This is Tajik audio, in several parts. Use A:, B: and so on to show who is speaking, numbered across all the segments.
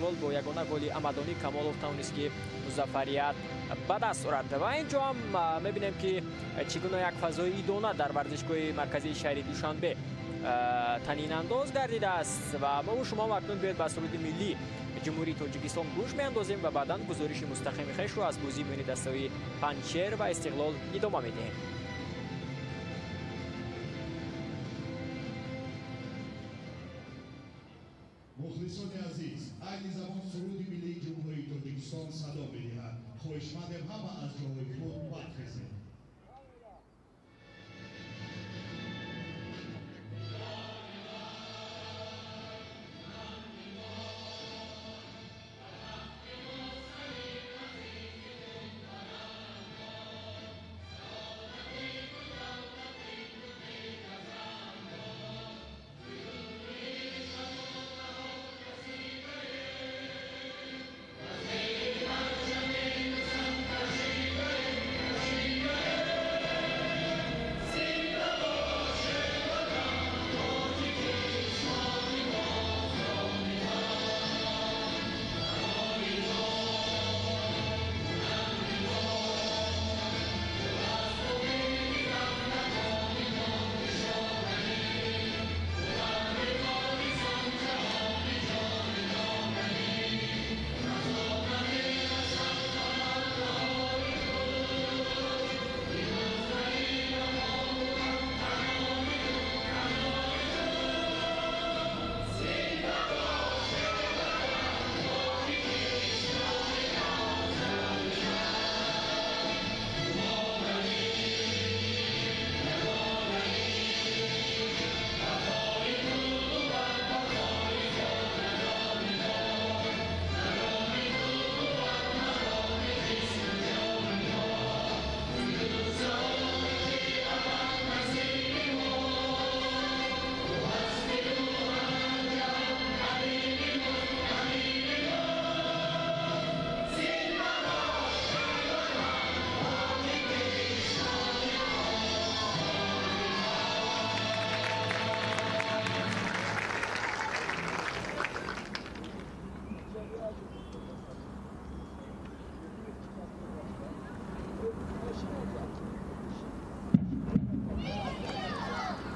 A: Истиқлол бо ягона голи Амадонӣ Камолов тавонист, ки музаффарият ба даст орад. Ва инҷо ҳам мебинем, ки чӣ гуна як фазои идона дар варзишгоҳи марказии шаҳри Душанбе танинандоз гардидааст. Ва мо шумо акнун биёед ба суруди миллӣ Ҷумҳурии Тоҷикистон гӯш меандозем ва баъдан гузориши мустақими хешро аз бозии миёни дастаҳои Панҷшер ва Истиқлол идома медиҳем.
B: Мухлисони азиз, айни замон суруди миллии Ҷумҳурии Тоҷикистон садо медиҳад. Хоҳишмандем ҳама аз ҷоҳои худ бархезед.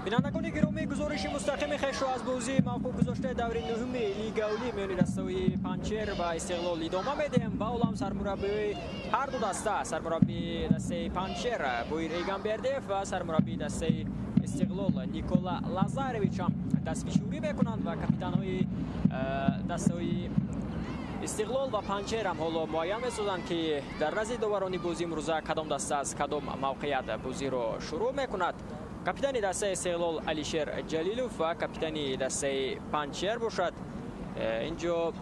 A: Бинандагони гиромӣ, гузориши мустақими хешро аз бозии мавқуф гузоштаи даври нуҳуми Лигаи Олӣ миёни дастаҳои Панҷшер ва Истиқлол идома медиҳем. Ва ҳоло ҳам сармураббии ҳар ду даста, сармураббии дастаи Панҷшер Боир Эгамбердиев ва сармураббии дастаи Истиқлол Никола Лазаревич ҳам дастфишурӣ мекунанд ва капитанҳои дастаҳои Истиқлол ва Панҷшер ҳам ҳоло муайян месозанд, ки дар назди доварони бозӣ имрӯза кадом даста аз кадом мавқеият бозиро шурӯъ мекунад. Капитани дастаи Истиқлол Алишер Ҷалилов ва капитани дастаи Панҷшер бошад. Инҷо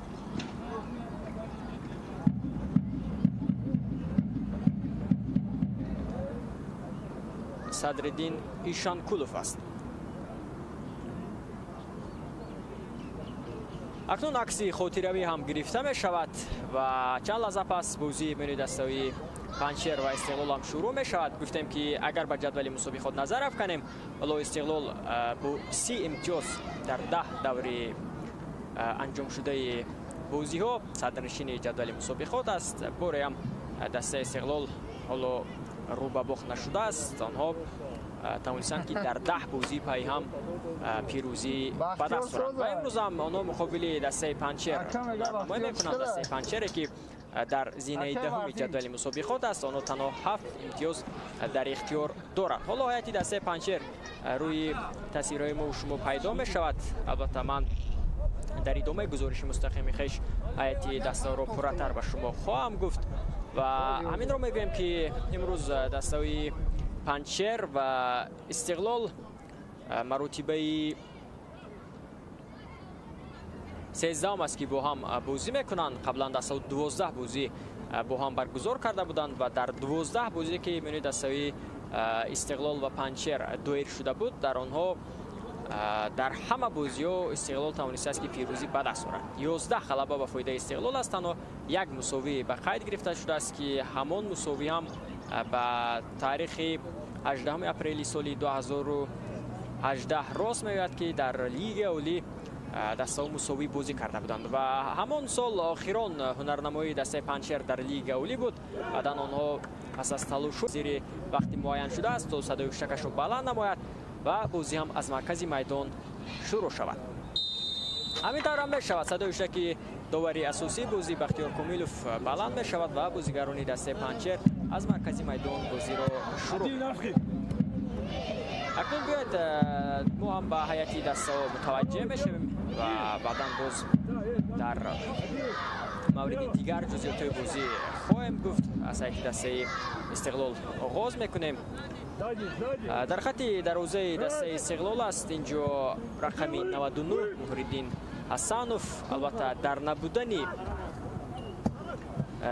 A: Садриддин Ишонкулов аст. Акнун акси хотиравӣ ҳам гирифта мешавад ва чанд лаҳза пас бозии миёни дастаҳои Панҷшер ва Истиқлол ҳам шурӯъ мешавад. Гуфтем, ки агар ба ҷадвали мусобиқот назар афканем, ҳоло Истиқлол бо 30 имтиёз дар 10 даври анҷомшудаи бозиҳо садрнишини ҷадвали мусобиқот аст. Боре ҳам дастаи Истиқлол ҳоло рӯ ба бохт нашудааст. Онҳо тавонистанд, ки дар 10 бозии пайи ҳам пирӯзӣ ба даст оранд ва имрӯз ҳам онҳо муқобили дастаи Панҷшер намоя мекунанд. Дастаи Панҷшере, ки дар зинаи даҳуми ҷадвали мусобиқот аст, онҳо танҳо 7 имтиёз дар ихтиёр доранд. Ҳоло ҳайати дастаи Панҷшер рӯи тасвирҳои мо шумо пайдо мешавад. Албатта, ман дар идомаи гузориши мустақими хеш ҳайати дастаҳоро пурратар ба шумо хоҳам гуфт ва ҳаминро мегӯем, ки имрӯз дастаҳои Панҷшер ва Истиқлол маротибаи 13 аст, ки бо ҳам бозӣ мекунанд. Қаблан дастаҳо 12 бозӣ бо ҳам баргузор карда буданд ва дар 12 бозие, ки миёни дастаҳои Истиқлол ва Панҷшер доир шуда буд, дар онҳо дар ҳама бозиҳо Истиқлол тавонистааст, ки пирӯзӣ ба даст орад. 11 ғалаба ба фоидаи Истиқлол аст, танҳо як мусовӣ ба қайд гирифта шудааст, ки ҳамон мусовӣ ҳам ба таърихи 18 апрели соли 2018 рост меояд, ки дар Лигаи Олӣ дастаҳо мусовӣ бозӣ карда буданд ва ҳамон сол охирон ҳунарнамоии дастаи Панҷшер дар Лига Олӣ буд. Баъдан онҳо пас аз талошу зери вақти муайян шудааст то садои ҳуштакашро баланд намояд ва бозӣ ҳам аз маркази майдон шурӯъ шавад. Ҳамин тавр ҳам мешавад. Садои ҳуштаки довари асосии бозӣ Бахтиёр Комилов баланд мешавад ва бозигарони дастаи Панҷшер аз маркази майдон бозиро шурӯъ. Акнун биёед мо ҳам ба ҳайати дастаҳо мутаваҷҷеҳ мешавем ва баъдан боз дар мавриди дигар ҷузъиётҳои бозӣ хоҳем гуфт. Аз ҳайати дастаи Истиқлол оғоз мекунем. Дар хати дарвозаи дастаи Истиқлол аст инҷо рақами 99 Муҳриддин Ҳасанов. Албатта дар набудани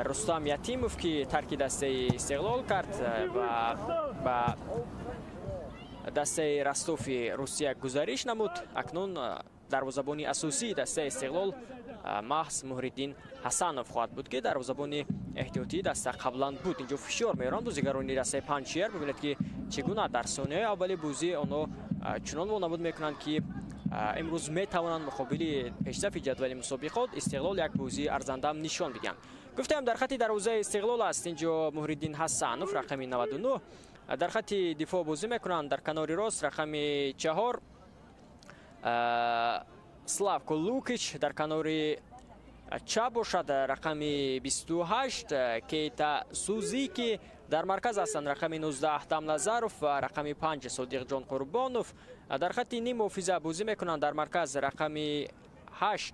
A: Рустам Ятимов, ки тарки дастаи Истиқлол кард ва ба дастаи Ростови Русия гузариш намуд, акнун дарвозабони асосии дастаи Истиқлол маҳз Муҳриддин Ҳасанов хоҳад буд, ки дарвозабони эҳтиётии даста қаблан буд. Инҷо фишор меоранд бозигарони дастаи Панҷшер. Бибинед, ки чӣ гуна дар сонияҳои аввали бозӣ онҳо чунон вонамуд мекунанд, ки имрӯз метавонанд муқобили пешсафи ҷадвали мусобиқот Истиқлол як бозии арзандаам нишон бидиҳанд. Гуфтаем, дар хати дарвозаи Истиқлол аст инҷо Муҳриддин Ҳасанов, рақами 99. Дар хати дифоъ бозӣ мекунанд дар канори рост рақами 4 Славко Лукич, дар канори чап бошад рақами 28 Кейта Сузики, дар марказ ҳастанд рақами 19 Аҳтам Назаров ва рақами 5 Содиқҷон Қурбонов. Дар хати ним муҳофиза бозӣ мекунанд дар марказ рақами 8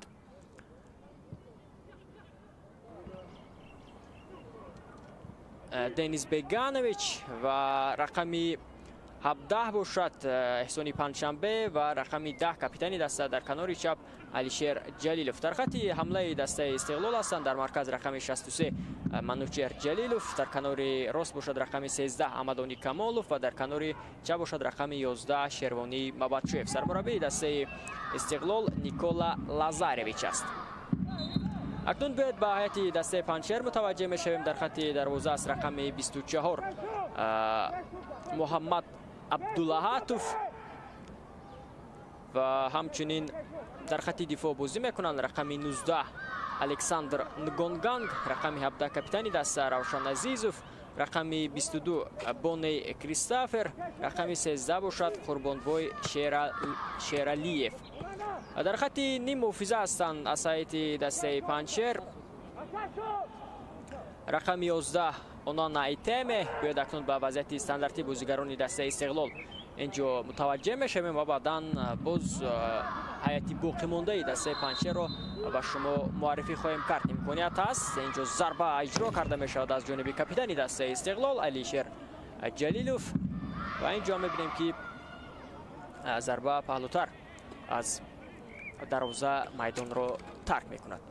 A: Денис Беганович ва рақами 17 бошад Эҳсони Панҷшанбе ва рақами 10 капитани даста дар канори чап Алишер Ҷалилов. Дар хати ҳамлаи дастаи Истиқлол ҳастанд дар марказ рақами 63 Манучер Ҷалилов, дар канори рост бошад рақами 13 Аҳмадони Камолов ва дар канори чап бошад рақами 11 Шервонӣ Мабадшоев. Сармураббии дастаи Истиқлол Никола Лазаревич аст. Акнун биёед ба ҳайати дастаи Панҷшер мутаваҷҷеҳ мешавем. Дар хати дарвоза аст рақами 24 Муҳаммад Абдулаҳатов ва ҳамчунин дар хати дифоъ бозӣ мекунанд рақами 19 Александр Нгонганг, рақами 17 капитани даста Равшан Азизов, рақами 22 Боней Кристофер, рақами 13 бошад Қурбонбой Шералиев. Дар хати ним муҳофиза ҳастанд аз ҳайати дастаи Панҷшер рақами 11 Онана Айтеме. Биёед акнун ба вазъияти стандартии бозигарони дастаи Истиқлол инҷо мутаваҷҷеҳ мешавем ва баъдан боз ҳайати боқимондаи дастаи Панҷшерро ба шумо муаррифӣ хоҳем кард. Имконият ҳаст, инҷо зарба иҷро карда мешавад аз ҷониби капитани дастаи Истиқлол Алишер Ҷалилов ва инҷо мебинем, ки зарба паҳлӯтар аз дарвоза майдонро тарк мекунад.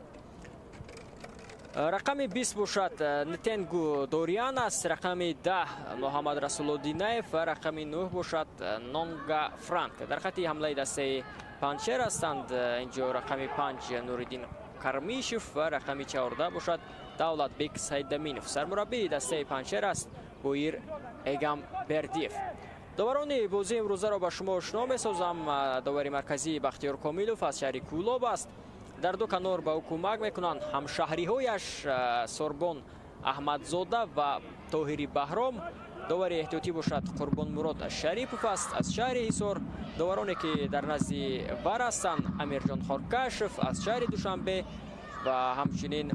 A: Рақами 20 бошад Нетенгу Дориан аст, рақами 10 Муҳаммад Расулло Динаев ва рақами 9 бошад Нонга Франк. Дар хати ҳамлаи дастаи Панҷшер ҳастанд инҷо рақами 5 Нуриддин Кармишев ва рақами 14 бошад Давлатбек Сайдаминов. Сармураббии дастаи Панҷшер аст Боир Эгамбердиев. Доварони бозии имрӯзаро ба шумо ошно месозам. Довари марказии Бахтиёр Комилов аз шаҳри Кӯлоб аст. Дар ду канор ба ӯ кӯмак мекунанд ҳамшаҳриҳояш Сорбон Аҳмадзода ва Тоҳири Баҳром. Довари эҳтиётӣ бошад Қурбонмурод Шарипов аст аз шаҳри Ҳисор. Довароне ки дар назди вар ҳастанд Амирҷон Хоркашев аз шаҳри Душанбе ва ҳамчунин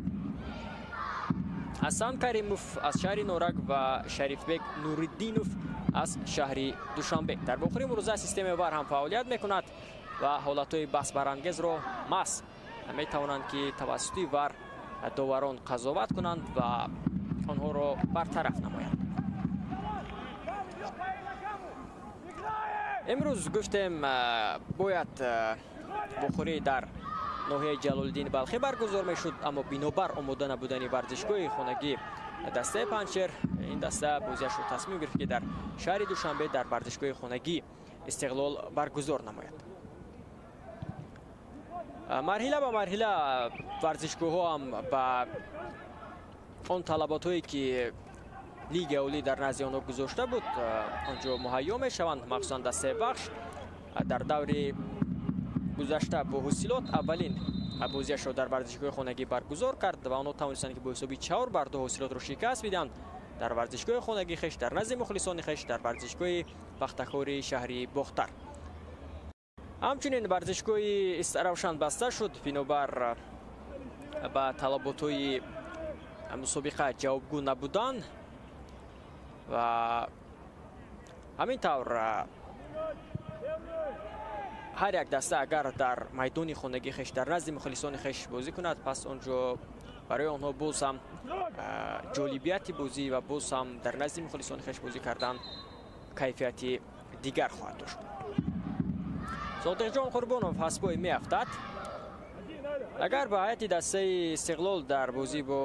A: Ҳасан Каримов аз шаҳри Норак ва Шарифбек Нуриддинов аз шаҳри Душанбе. Дар бохири имрӯза системаи вар ҳам фаъолият мекунад ва ҳолатҳои баҳсбарангезро маҳз метавонанд, ки тавассути вар доварон қазоват кунанд ва онҳоро бартараф намоянд. Имрӯз гуфтем, бояд бохӯрӣ дар ноҳияи Ҷалолиддини Балхӣ баргузор мешуд, аммо бинобар омода набудани варзишгоҳи хонагӣ дастаи Панҷшер, ин даста бозиашро тасмим гирифт, ки дар шаҳри Душанбе дар варзишгоҳи хонагӣ Истиқлол баргузор намояд. Марҳила ба марҳила варзишгоҳҳо ҳам ба он талаботҳое, ки Лигаи Олӣ дар назди онҳо гузошта буд, онҷо муҳайё мешаванд. Махсусан дастаи Вахш дар даври гузашта бо Ҳосилот аввалин бозиашро дар варзишгоҳи хонагӣ баргузор кард ва онҳо тавонистанд, ки бо ҳисоби 4-2 Ҳосилотро шикаст бидиҳанд дар варзишгоҳи хонагии хеш, дар назди мухлисони хеш, дар варзишгоҳи Пахтакори шаҳри Бохтар. Ҳамчунин варзишгоҳи Истаравшан баста шуд, бинобар ба талаботҳои мусобиқа ҷавобгӯ набудан ва ҳамин тавр ҳар як даста агар дар майдони хонагии хеш, дар назди мухлисони хеш бозӣ кунад, пас он ҷо барои онҳо боз ҳам ҷолибияти бозӣ ва боз ҳам дар назди мухлисони хеш бозӣ кардан кайфияти дигар хоҳад дошт. Содиқҷон Қурбонов ҳасбой меафтад. Агар ба ҳайати дастаи Истиқлол дар бозӣ бо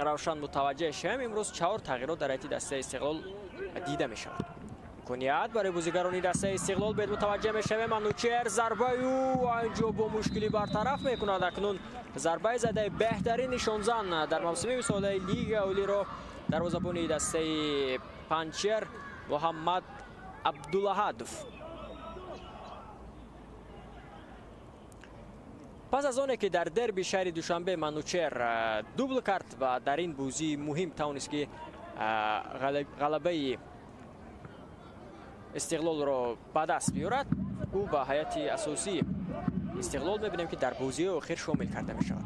A: Равшан мутаваҷҷеҳ шавем, имрӯз 4 тағйирот дар ҳайати дастаи Истиқлол дида мешавад. Имконият барои бозигарони дастаи Истиқлол бед мутаваҷҷеҳ мешавем. Манучер зарбаи ӯ инҷо бо мушкилӣ бартараф мекунад. Акнун зарбаи задаи беҳтарин нишонзан дар мавсими мисолаи Лигаи Олиро дарвозабони дастаи Панҷшер Муҳаммад Абдулаҳадов. Пас аз оне ки дар дерби шаҳри Душанбе Манучер дубл кард ва дар ин бозии муҳим тавонист, ки ғалабаи Истиқлолро ба даст биёрад, ӯ ба ҳайати асосии Истиқлол мебинем, ки дар бозиҳои охир шомил карда мешавад.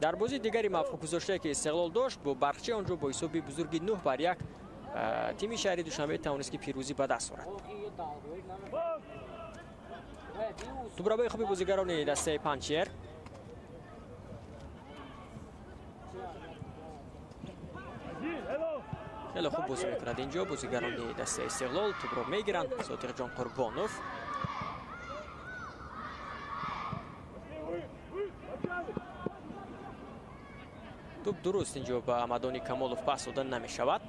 A: Дар бозии дигари мавқуфгузоштае, ки Истиқлол дошт бо Барқчӣ, он ҷо бо ҳисоби бузурги 9-1 тими шаҳри Душанбе тавонист, ки пирӯзӣ ба даст орад. Дубрабаи хуби бозигарони дастаи Панҷшер. Хеле хуб бозӣ мекунад инҷо бозигарони дастаи Истиқлол, тӯбро мегиранд. Содиқҷон Қурбонов тӯб дуруст инҷо ба Амадони Камолов пас дода намешавад.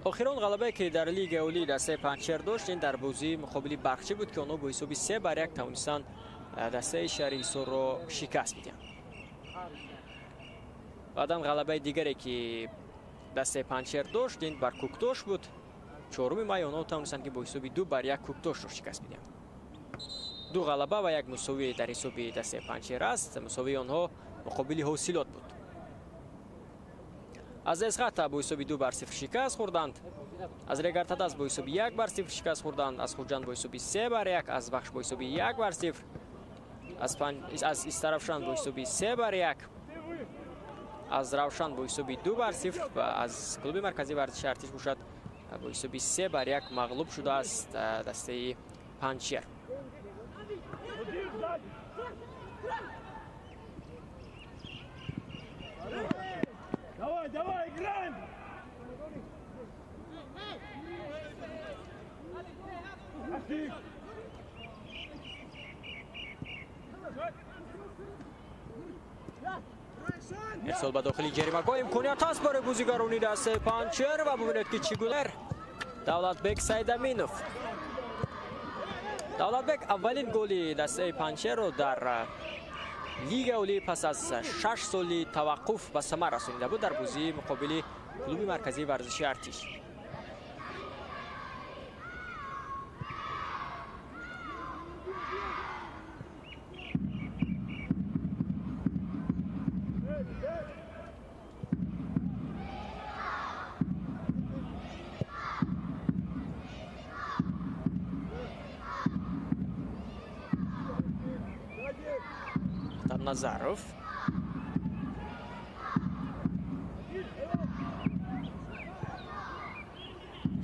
A: Охирон ғалабае, ки дар Лигаи Олии дастаи Панҷшер дошт, ин дар бозии муқобили Барқчӣ буд, ки онҳо бо ҳисоби 3-1 тавонистанд дастаи шаҳри Ҳисорро шикаст бидиҳанд. Баъдан ғалабаи дигаре, ки дастаи Панҷшер дошт, ин бар Кӯктош буд. 4 май онҳо тавонистанд, ки бо ҳисоби 2-1 Кӯктошро шикаст бидиҳанд. 2 ғалаба ва 1 мусовӣ дар ҳисоби дастаи Панҷшер аст. Мусовии онҳо муқобили Ҳосилот буд. Аз Эсхата бо ҳисоби 2-0 шикаст хӯрданд. Аз Регартадас бо ҳисоби 1-0 шикаст хӯрданд. Аз Хуҷанд бо ҳисоби 3-1, аз Вахш бо ҳисоби 1-0, аз Истаравшан бо ҳисоби 3-1, аз Равшан бо ҳисоби 2-0 ва аз клуби марказии варзиши Артиш бошад бо ҳисоби 3-1 мағлуб шудааст дастаи Панҷшер.
C: Давай, давай, играем!
A: Ирсол ба дохили ҷаримагоҳ, имконият ҳаст барои бозигарони дастаи Панҷшер ва бубинед, ки чӣ гуна Давлатбек Сайдаминов. Давлатбек аввалин голи дастаи Панҷшерро дар Лигаи Олӣ пас аз 6 соли таваққуф ба самар расонида буд дар бозии муқобили клуби марказии варзиши Артиш. Назаров.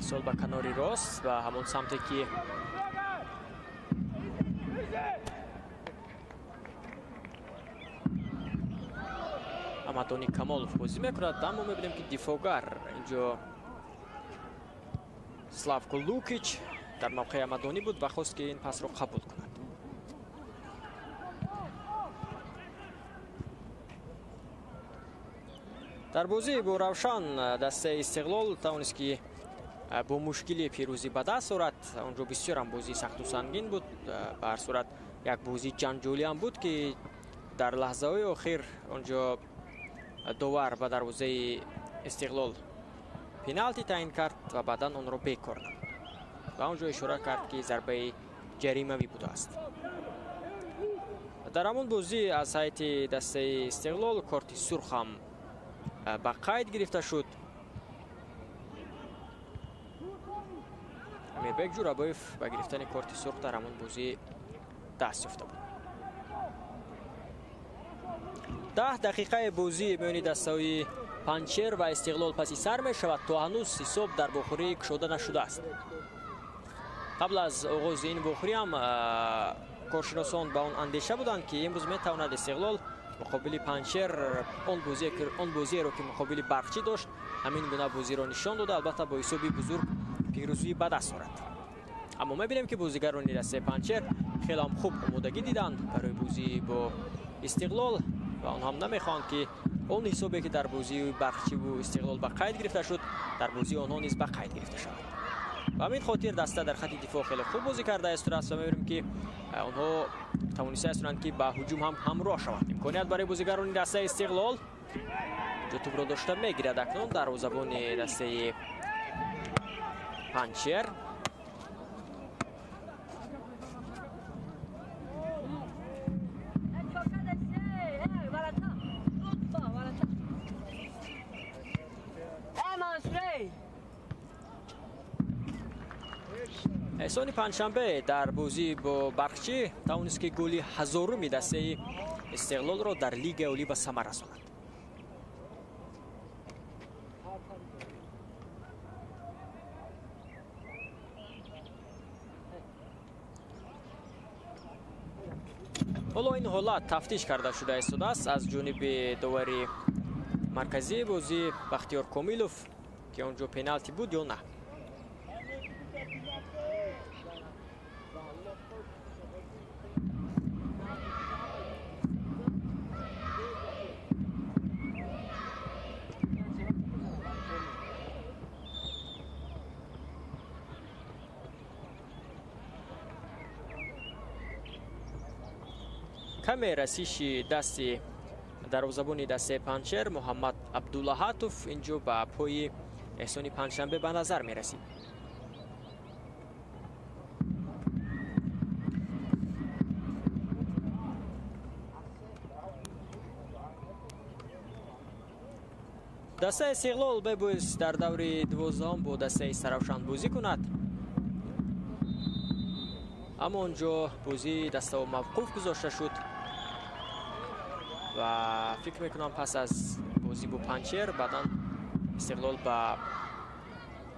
A: Сол ба канори рост ва ҳамон самте, ки Амадони Камолов бозӣ мекунад, аммо мебинем, ки дифоъгар инҷо Славко Лукич дар мавқеи Амадонӣ буд ва хост, ки ин пасро қабул кунад. Дар бозӣ бо Равшан дастаи Истиқлол тавонист ки бо мушкили пирӯзӣ ба даст орад. Онҷо бисёр ҳам бозии сахту сангин буд. Ба ҳар сурат як бозии ҷанҷолӣ ҳам буд ки дар лаҳзаҳои охир онҷо довар ба дарвозаи Истиқлол пеналти таъин кард ва баъдан онро бекор намуд ва онҷо ишора кард ки зарбаи ҷаримавӣ будааст. Дар ҳамон бозӣ аз ҳайати дастаи Истиқлол корти сурх ҳам ба қайд гирифта шуд. Амирбек Ҷурабоев ба гирифтани корти сурх дар ҳамон бозӣ даст ёфта буд. 10 дақиқаи бозӣ миёни дастаҳои Панҷшер ва Истиқлол паси сар мешавад. То ҳанӯз ҳисоб дар вохӯрӣ кушода нашудааст. Қабл аз оғози ин вохӯрӣ ҳам коршиносон ба он андеша буданд ки имрӯз метавонад Истиқлол муқобили Панҷшер он бозиеро ки муқобили Барқчӣ дошт, ҳамин гуна бозиро нишон дода, албатта бо ҳисоби бузург пирӯзӣ ба даст орад. Аммо мебинем ки бозигарони дастаи Панҷшер хеле ҳам хуб омодагӣ диданд барои бозӣ бо Истиқлол ва онҳо ҳам намехоҳанд ки он ҳисобе ки дар бозии Барқчиву Истиқлол ба қайд гирифта шуд, дар бозии онҳо низ ба қайд гирифта шавад. Ба ҳамин хотир даста дар хати дифоъ хеле хуб бозӣ кардааст ва мебинем ки онҳо тавонистаанд ки ба ҳуҷум ҳам ҳамроҳ шаванд. Имконият барои бозигарони дастаи Истиқлол ҷо тӯбро дошта мегирад акнун дарвозабони дастаи Панҷшер. Эҳсони Панҷшанбе дар бозӣ бо Барқчӣ тавонист ки голи ҳазоруми дастаи Истиқлолро дар Лигаи Олӣ ба самар расонад. Ҳоло ин ҳолат тафтиш карда шуда истодааст аз ҷониби довари марказии бозӣ Бахтиёр Комилов, ки он ҷо пеналти буд ё на. Каме расиши дасти дарвозабони дастаи Панҷшер Муҳаммад Абдуллаҳатов инҷо ба пои Эҳсони Панҷшанбе ба назар мерасид. Дастаи Истиқлол мебоист дар даври 12 бо дастаи Саравшан бозӣ кунад, аммо он ҷо бозии дастаҳо мавқуф гузошта шуд ва фикр мекунам пас аз бозӣ бо Панҷшер баъдан Истиқлол ба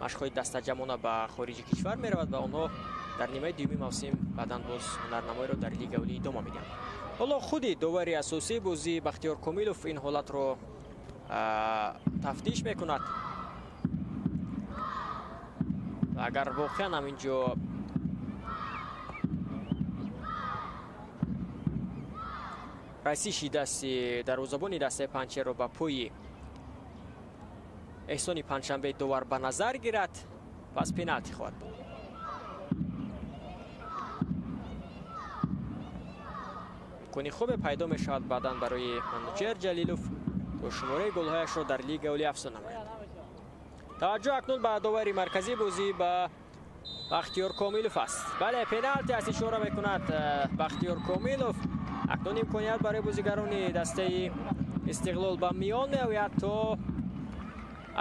A: машқҳои дастаҷамона ба хориҷи кишвар меравад ва онҳо дар нимаи дуюми мавсим баъдан боз ҳунарнамоиро дар Лигаи Олӣ идома медиҳанд. Ҳоло худи довари асосии бозӣ Бахтиёр Комилов ин ҳолатро тафтиш мекунад. Агар воқеан ҳам ин ҷо расиши дасти дарвозабони дастаи Панҷшерро ба пои Эҳсони Панҷшанбе довар ба назар гирад, пас пеналти хоҳад буд. Имкони хубе пайдо мешавад баъдан барои Манучер Ҷалилов то шумораи голҳояшро дар Лигаи Олӣ афзун намояд. Таваҷҷӯҳ акнун ба довари марказии бозӣ ба Бахтиёр Комилов аст. Бале, пеналти аст, ишора мекунад Бахтиёр Комилов. Акнун имконият барои бозигарони дастаи Истиқлол ба миён меояд то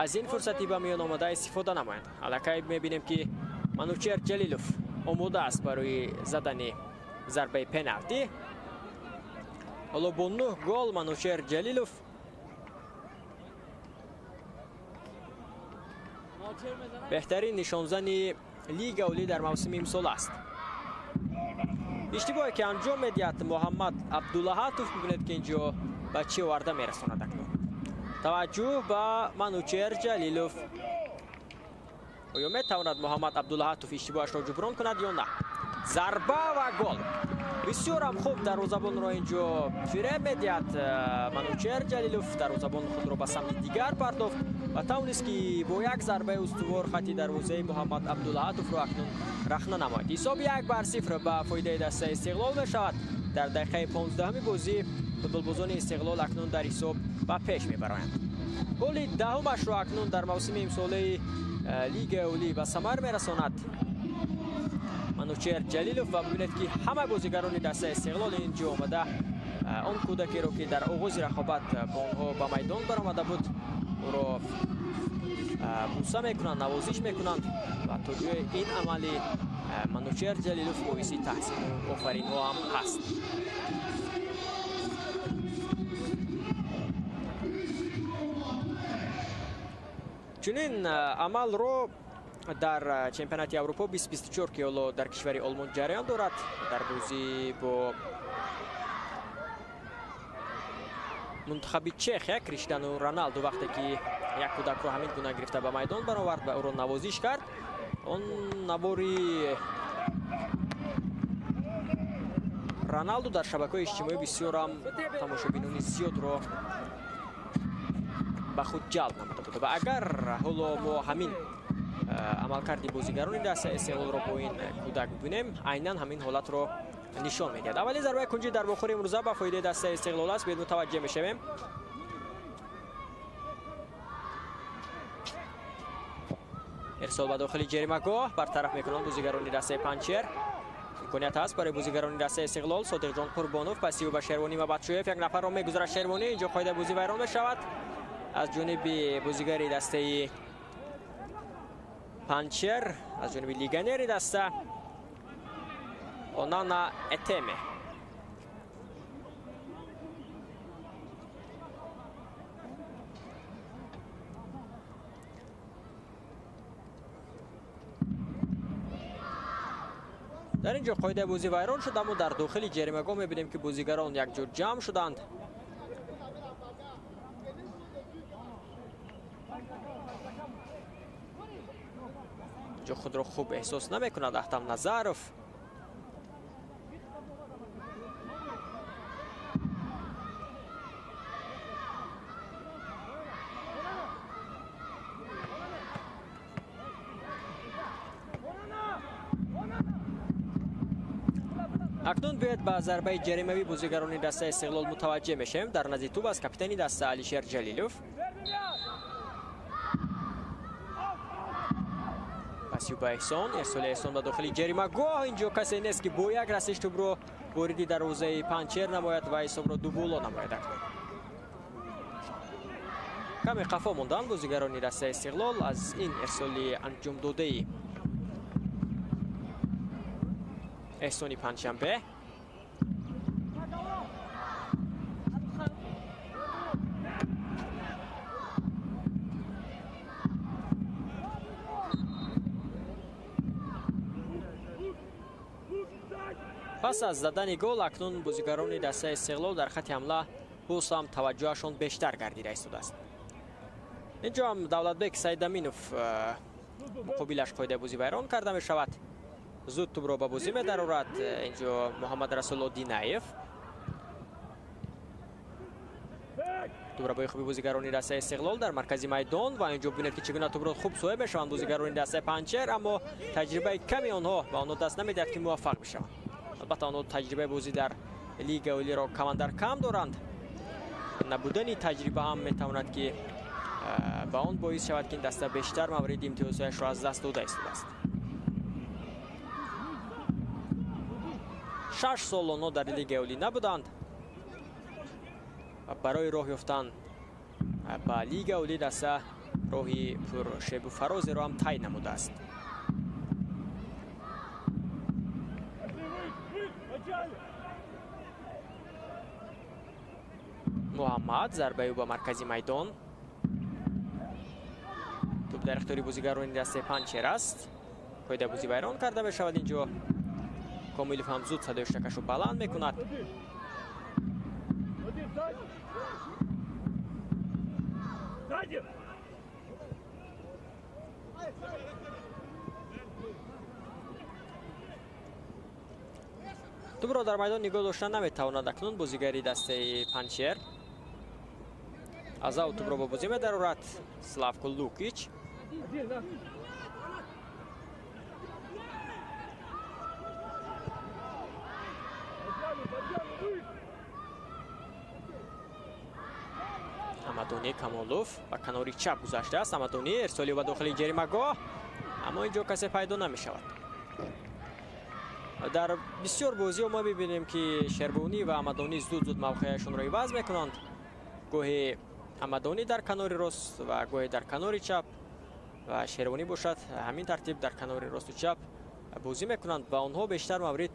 A: аз ин фурсати ба миён омада истифода намоянд. Аллакай мебинем ки Манучер Ҷалилов омода аст барои задани зарбаи пеналти. Ҳоло бо 9 гол Манучер Ҷалилов беҳтарин нишонзани Лигаи Олӣ дар мавсими имсол аст. Иштибоҳе ки анҷом медиҳад Муҳаммад Абдуллаҳатов, мебинед ки инҷо ба чӣ оварда мерасонад акнун. Таваҷҷӯҳ ба Манучер Ҷалилов. Оё метавонад Муҳаммад Абдуллаҳатов иштибоҳашро ҷуброн кунад ё на? Зарба ва гол. Бисёрам хуб дарвозабонро инҷо фиреб медиҳад Манучер Ҷалилов. Дарвозабон худро ба самти дигар партофт ва тавонист, ки бо як зарбаи устувор хати дарвозаи Муҳаммад Абдулаҳатовро акнун рахна намояд. Ҳисоб 1-0 ба фоидаи дастаи Истиқлол мешавад. Дар дақиқаи 15-уми бозӣ футболбозони Истиқлол акнун дар ҳисоб ба пеш мебароянд. Голи даҳумашро акнун дар мавсими имсолаи Лигаи Олӣ ба самар мерасонад Манучер Ҷалилов ва бибинед, ки ҳама бозигарони дастаи Истиқлол инҷо омада он кӯдакеро, ки дар оғози рақобат бо онҳо ба майдон баромада буд, ӯро бӯса мекунанд, навозиш мекунанд ва то ҷои ин амали Манучер Ҷалилов боиси таҳсину офаринҳо ҳам ҳаст. Чунин амалро дар чемпионати Аврупо 2024, ки ҳоло дар кишвари Олмон ҷараён дорад, дар бозӣ бо мунтахаби Чехия Криштиану Роналду вақте ки як кӯдакро ҳамин гуна гирифта ба майдон баровард ва ӯро навозиш кард, он навори Роналду дар шабакаҳои иҷтимоӣ бисёрам тамошобинони зиёдро ба худ ҷалб намуда буд. Ва агар ҳоло мо ҳамин амалкарди бозигарони дастаи Истиқлолро бо ин кӯдак бибинем, айнан ҳамин ҳолатро нишон медиҳад. Аввалин зарбаи кунҷӣ дар бохӯри имрӯза ба фоидаи дастаи Истиқлол аст. Биёед мутаваҷҷеҳ мешавем. Ирсол ба дохили ҷаримагоҳ бартараф мекунанд бозигарони дастаи Панҷшер. Имконият ҳаст барои бозигарони дастаи Истиқлол. Содиқҷон Қурбонов пасиу ба Шервонӣ ва Батшоев, як нафарро мегузарад Шервонӣ. Инҷо қоидаи бозӣ вайрон мешавад аз ҷониби бозигари дастаи Панҷшер, аз ҷониби легионери даста Онана Этеме. Дар ин ҷо қоидаи бозӣ вайрон шуд, аммо дар дохили ҷаримагоҳ мебинем, ки бозигарон якҷо ҷамъ шуданд. Инҷо худро хуб эҳсос намекунад Аҳтам Назаров. Акнун биёед ба зарбаи ҷаримавӣ бозигарони дастаи Истиқлол мутаваҷҷеҳ мешавем. Дар назди тӯб аст капитани даста Алишер Ҷалилов. Пасиу ба Эҳсон, ирсоли Эҳсон ба дохили ҷаримагоҳ. Инҷо касе нест, ки бо як расиш тӯбро вориди дарвозаи Панҷшер намояд ва ҳисобро дуболо намояд. Акнун каме қафо монданд бозигарони дастаи Истиқлол аз ин ирсоли анҷомдодаи Эҳсони Панҷшанбе. Пас аз задани гол акнун бозигарони дастаи Истиқлол дар хати ҳамла боз ҳам таваҷҷӯҳашон бештар гардида истодааст. Инҷо ҳам Давлатбек Сайдаминов муқобилаш қоидаи бозӣ вайрон карда мешавад. Зуд тӯбро ба бозӣ медарорад инҷо Муҳаммад Расул Одинаев. Тӯбрабои хуби бозигарони дастаи Истиқлол дар маркази майдон ва инҷо бибинед, ки чӣ гуна тӯбро хуб соҳиб мешаванд бозигарони дастаи Панҷшер, аммо таҷрибаи ками онҳо ба онҳо даст намедиҳад, ки муваффақ бишаванд. Албатта онҳо таҷрибаи бозӣ дар Лигаи Олиро камандар кам доранд. Набудани таҷриба ҳам метавонад, ки ба он боис шавад, ки ин даста бештар мавриди имтиёзҳояшро аз даст дода истодааст. 6 сол онҳо дар Лигаи Олӣ набуданд ва барои роҳ ёфтан ба Лигаи Олӣ даста роҳи пуршебу фарозеро ҳам тай намудааст. Муҳаммад зарбаи ӯ ба маркази майдон. Тӯб дар ихтиёри бозигарони дастаи Панҷшер аст. Қоидаи бозӣ вайрон карда мешавад инҷо. Комилов ҳам зуд садои шакашро баланд мекунад. Тӯбро дар майдон нигоҳ дошта наметавонад акнун бозигари дастаи Панҷшер. Аз ав тӯбро ба бозӣ медарорад Славко Лукич. Амадони Камолов ба канори чап гузаштааст. Амадони ирсоли ба дохили ҷаримагоҳ, аммо инҷо касе пайдо намешавад. Дар бисёр бозиҳо мо мебинем, ки Шервонӣ ва Амадонӣ зуд-зуд мавқеашонро иваз мекунанд. Гоҳе Амадонӣ дар канори рост ва гоҳе дар канори чап ва Шервонӣ бошад ҳамин тартиб дар канори росту чап бозӣ мекунанд ва онҳо бештар маврид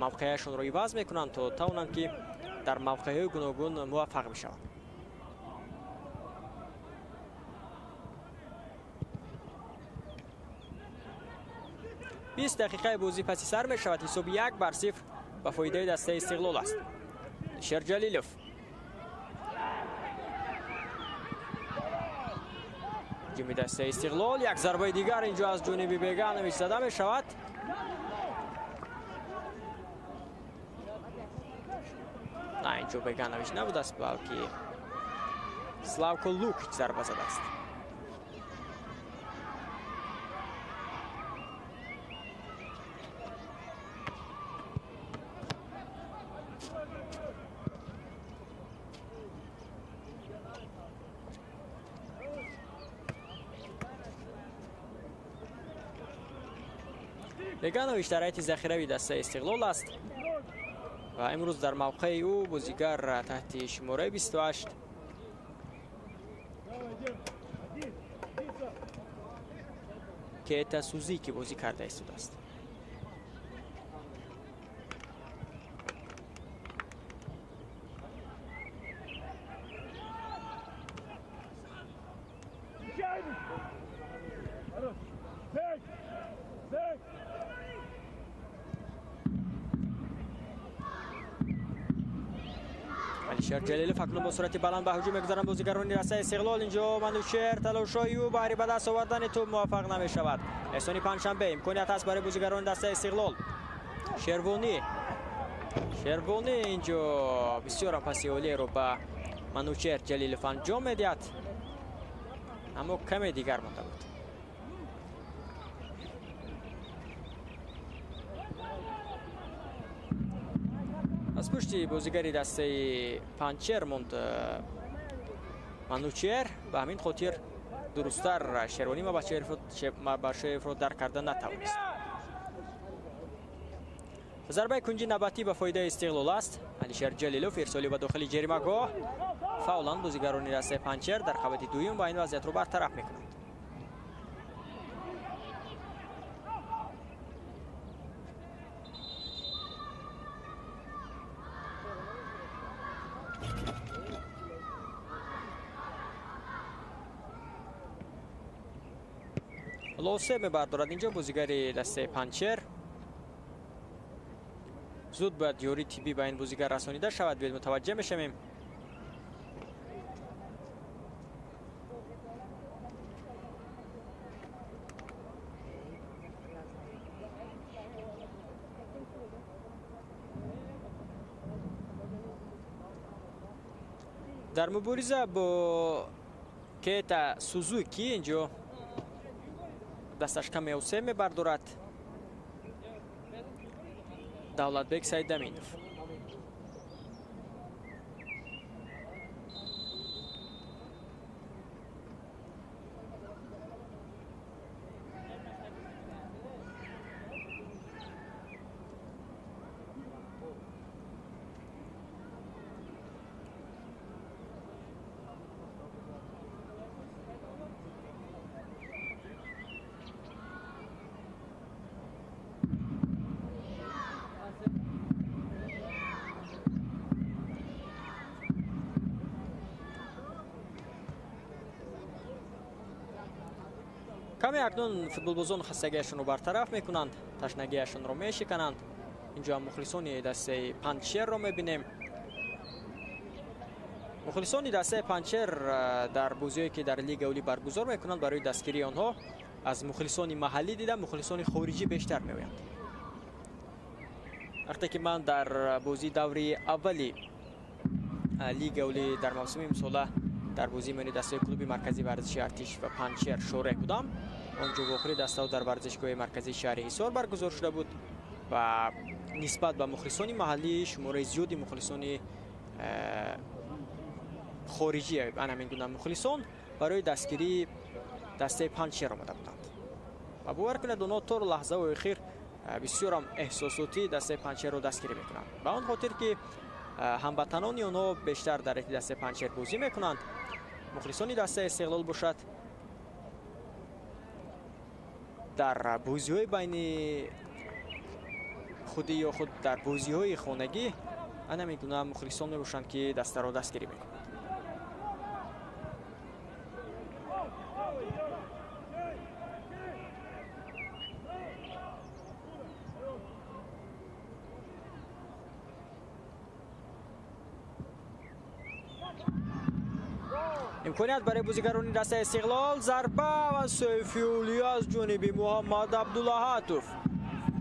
A: мавқеашонро иваз мекунанд, то тавонанд, ки дар мавқеъҳои гуногун муваффақ бишаванд. 20 дақиқаи бозӣ паси сар мешавад. Ҳисоби 1-0 ба фоидаи дастаи Истиқлол аст. Алишер Ҷалилов. Ҳуҷуми дастаи Истиқлол, як зарбаи дигар инҷо аз ҷониби Беганович зада мешавад. На, инҷо Беганович набудааст, балки Славко Лукич зарба задааст. Беганович дар ҳайати захирави дастаи Истиқлол аст ва имрӯз дар мавқеи ӯ бозигар таҳти шумораи 28 Кета Сузики бозӣ карда истодааст. Алишер Ҷалилов акнун бо суръати баланд ба ҳуҷум мегузаранд бозигарони дастаи Истиқлол. Инҷо Манучер талошҳои ӯ баҳри ба даст овардани тӯб муваффақ намешавад. Эҳсони Панҷшанбе имконият ҳаст барои бозигарони дастаи Истиқлол. Шервонӣ инҷо бисёрам паси олиеро ба Манучер Ҷалилов анҷом медиҳад, аммо каме дигар монда буд. Аз пушти бозигари дастаи Панҷшер монд Манучер, ба ҳамин хотир дурусттар Шервонӣ Мабашиевро дарк карда натавонист. Зарбаи кунҷи навбатӣ ба фоидаи Истиқлол аст. Алишер Ҷалилов ирсоли ба дохили ҷаримагоҳ. Фаулан бозигарони дастаи Панҷшер дар қабати дуюм ва ин вазъиятро бартараф мекунанд. Лосе мебардорад инҷо бозигари дастаи Панҷшер. Зуд бояд ёрии тиббӣ ба ин бозигар расонида шавад. Биёед мутаваҷҷеҳ мешавем. Дар мубориза бо Кета Сузуки инҷо дасташ каме осе мебардорад Давлатбек Сайдаминов. Каме акнун футболбозон хастагиашонро бартараф мекунанд, ташнагиашонро мешикананд. Инҷо ҳам мухлисони дастаи Панҷшерро мебинем. Мухлисони дастаи Панҷшер дар бозиҳое ки дар Лигаи Олӣ баргузор мекунанд, барои дастгирии онҳо аз мухлисони маҳаллӣ дида мухлисони хориҷӣ бештар меоянд. Вақте ки ман дар бозии даври аввали лига оли дар мавсими имсола дар бозии миёни дастаи клуби марказии варзиши Артиш ва Панҷшер шореҳ будам, он ҷо вохӯри дастаҳо дар варзишгоҳи марказии шаҳри Ҳисор баргузор шуда буд ва нисбат ба мухлисони маҳаллӣ шумораи зиёди мухлисони хориҷӣ, ана ҳамин гуна мухлисон барои дастгирии дастаи Панҷшер омада буданд. Ва бовар кунед, онҳо то лаҳзаҳои охир бисёрам эҳсосотӣ дастаи Панҷшерро дастгирӣ мекунанд. Ба он хотир ки ҳамватанони онҳо бештар дар ҳайати дастаи Панҷшер бозӣ мекунанд, мухлисони дастаи Истиқлол бошад дар бозиҳои байни худӣ ё худ дар бозиҳои хонагӣ ана ҳамин гуна мухлисон мебошанд, ки дастаро дастгирӣ мекунанд. Имконият барои бозигарони дастаи Истиқлол, зарба ва сайфиулӣ аз ҷониби Муҳаммад Абдулаҳатов.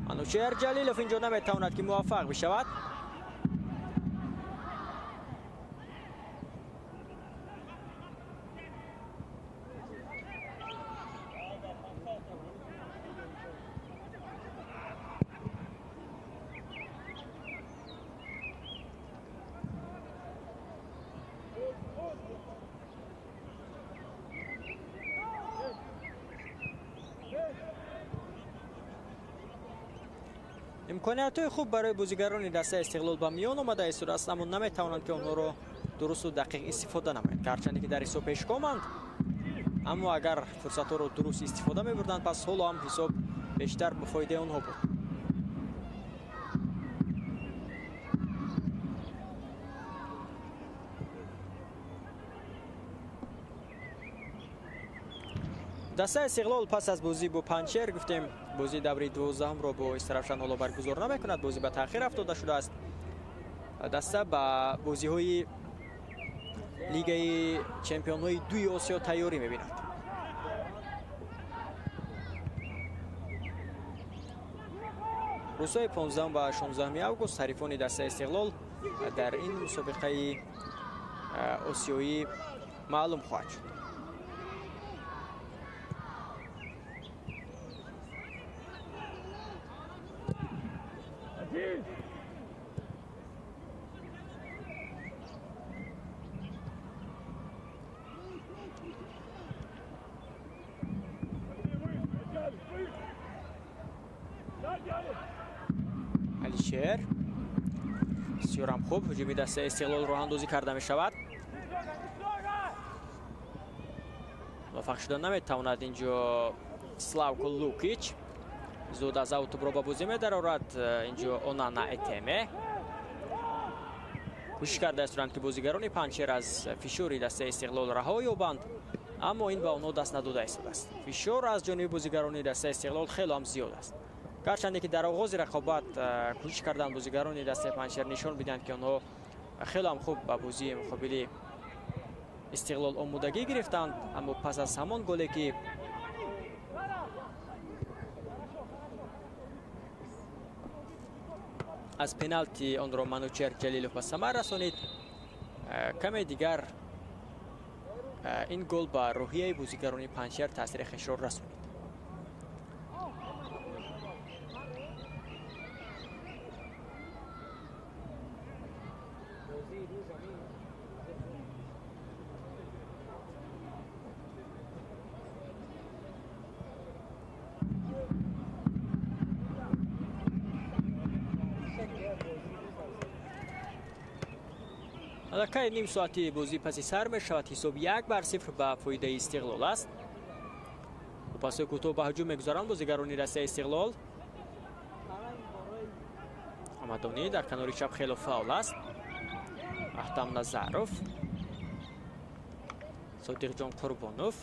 A: Манучеҳр Ҷалилов инҷо наметавонад ки муваффақ бишавад. Имкониятҳои хуб барои бозигарони дастаи Истиқлол ба миён омада истодааст, аммо наметавонанд ки онҳоро дурусту дақиқ истифода намоянд. Гарчанде ки дар ҳисоб пешгоманд, аммо агар фурсатҳоро дуруст истифода мебурданд, пас ҳоло ҳам ҳисоб бештар ба фоидаи онҳо буд. Дастаи Истиқлол пас аз бозӣ бо Панҷшер, гуфтем, бозии даври 12-ро бо Истаравшан ҳоло баргузор намекунад, бозӣ ба таъхир афтода шудааст. Даста ба бозиҳои лигаи чемпионҳои дуи Осиё тайёрӣ мебинад. Рӯзҳои 15 ва 16 август ҳарифони дастаи Истиқлол дар ин мусобиқаи осиёӣ маълум хоҳад шуд. Алишер бисёрам хуб ҳуҷуми дастаи Истиқлол роҳандозӣ карда мешавад. Муваффақ шуда наметавонад инҷо Славко Лукич. Зуд аз ав тӯбро ба бозӣ медарорад. Инҷо Онана Этеме кӯшиш кардаистанд, ки бозигарони Панҷшер аз фишори дастаи Истиқлол раҳо ёбанд, аммо ин ба онҳо даст надода истодааст. Фишор аз ҷониби бозигарони дастаи Истиқлол хело ҳам зиёд аст. Гарчанде ки дар оғози рақобат кӯшиш карданд бозигарони дастаи Панҷшер нишон бидиҳанд, ки онҳо хело ҳам хуб ба бозии муқобили Истиқлол омодагӣ гирифтанд, аммо пас аз ҳамон голе ки аз пеналти онро Манучеҳр Ҷалилов ба самар расонид, каме дигар ин гол ба рӯҳияи бозигарони Панҷшер таъсири хешро расонид. Аллакай ним соати бозӣ паси сар мешавад. Ҳисоб 1-0 ба фоидаи Истиқлол аст. Пасҳои кӯтоҳ ба ҳуҷум мегузаранд бозигарони дастаи Истиқлол. Амадонӣ дар канори чап хело фаъол аст. Аҳтам Назаров, Содиқҷон Қурбонов.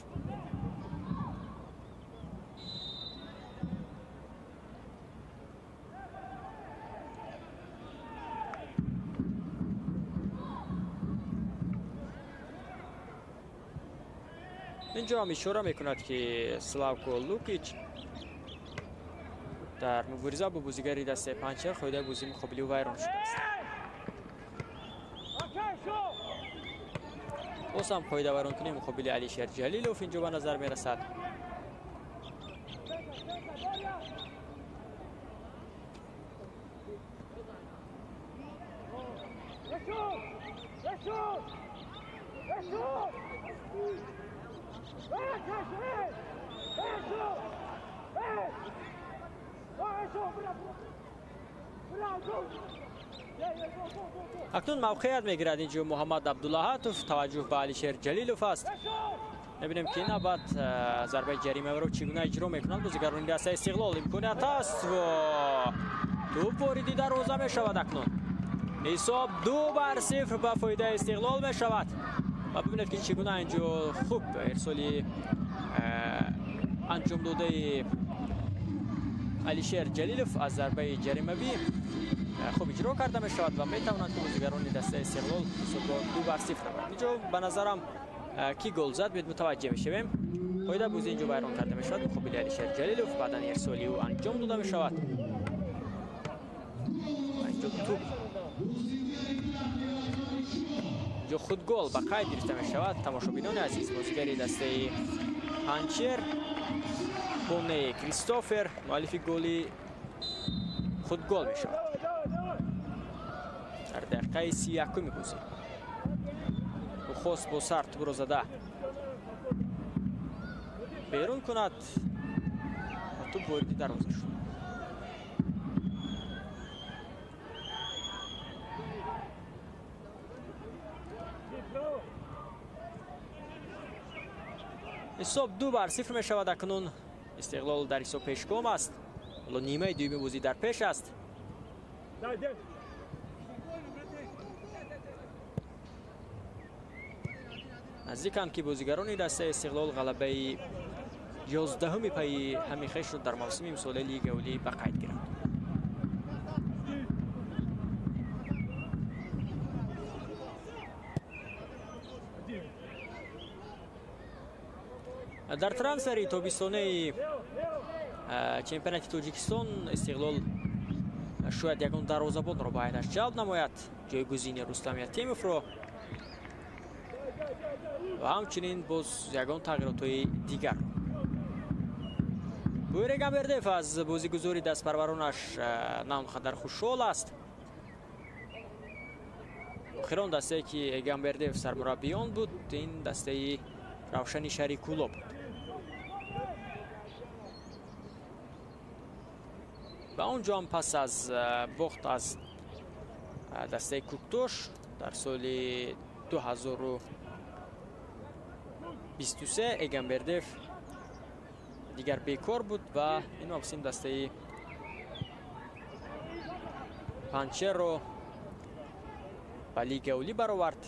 A: Инҷо ҳам ишора мекунад, ки Славко Лукич Дар мубориза бо бозигари дастаи Панҷшер қоидаи бозии муқобили ӯ вайрон шудааст. Боз ҳам қоида вайронкунии муқобили Алишер Ҷалилов инҷо ба назар мерасад. Акнун мавқеият мегирад инҷо Муҳаммад Абдуллаҳатов. Таваҷҷӯҳ ба Алишер Ҷалилов аст. Мебинем ки ин навбат зарбаи ҷаримаро чӣ гуна иҷро мекунанд бозигарони дастаи Истиқлол. Имконият аст ва тӯб вориди дарвоза мешавад. Акнун ҳисоб 2-0 ба фоидаи Истиқлол мешавад. Ва бибинед ки чӣ гуна инҷо хуб ирсоли анҷом додаи Алишер Ҷалилов аз зарбаи ҷаримавӣ хуб иҷро карда мешавад ва метавонанд ки бозигарони дастаи Истиқлол ҳисобро 2-0 намоянд. Инҷо ба назарам ки гол зад бед мутаваҷҷеҳ мешавем. Қоида бозӣ инҷо вайрон карда мешавад муқобили Алишер Ҷалилов. Баъдан ирсоли ӯ анҷом дода мешавад. Инҷо туп, инҷо худ гол ба қайд гирифта мешавад. Тамошобинони азиз, бозигари дастаи Панҷшер Боне Кристофер муаллифи голи худ гол мешавад дар дақиқаи 31-уми бозӣ. Ӯ хост бо сар тӯбро зада берун кунад ва тӯб вориди дарвоза шуд. Ҳисоб 2-0 мешавад. Акнун Истиқлол дар ҳисоб пешгом аст. Ҳоло нимаи дуюми бозӣ дар пеш аст. Наздиканд ки бозигарони дастаи Истиқлол ғалабаи 11-уми пайи ҳами хешро дар мавсими имсолаи Лигаи Олӣ ба қайд гиранд. Дар трансфери тобистонаи чемпионати Тоҷикистон Истиқлол шояд ягон дарвозабонро ба ҳайаташ ҷалб намояд, ҷойгузини Рустам Ятимовро ва ҳамчунин боз ягон тағйиротҳои дигар. Буйре Гамбердев аз бозигузори дастпарваронаш на он қадар хушҳол аст. Охирон дастае ки Гамбердев сармураббиён буд, ин дастаи Равшани шаҳри Кӯлоб буд. Ва он ҷо ҳам пас аз бохт аз дастаи Кӯктош дар соли 2023 Эгамбердев дигар бекор буд ва ин мавсим дастаи Панҷшерро ба Лигаи Олӣ баровард.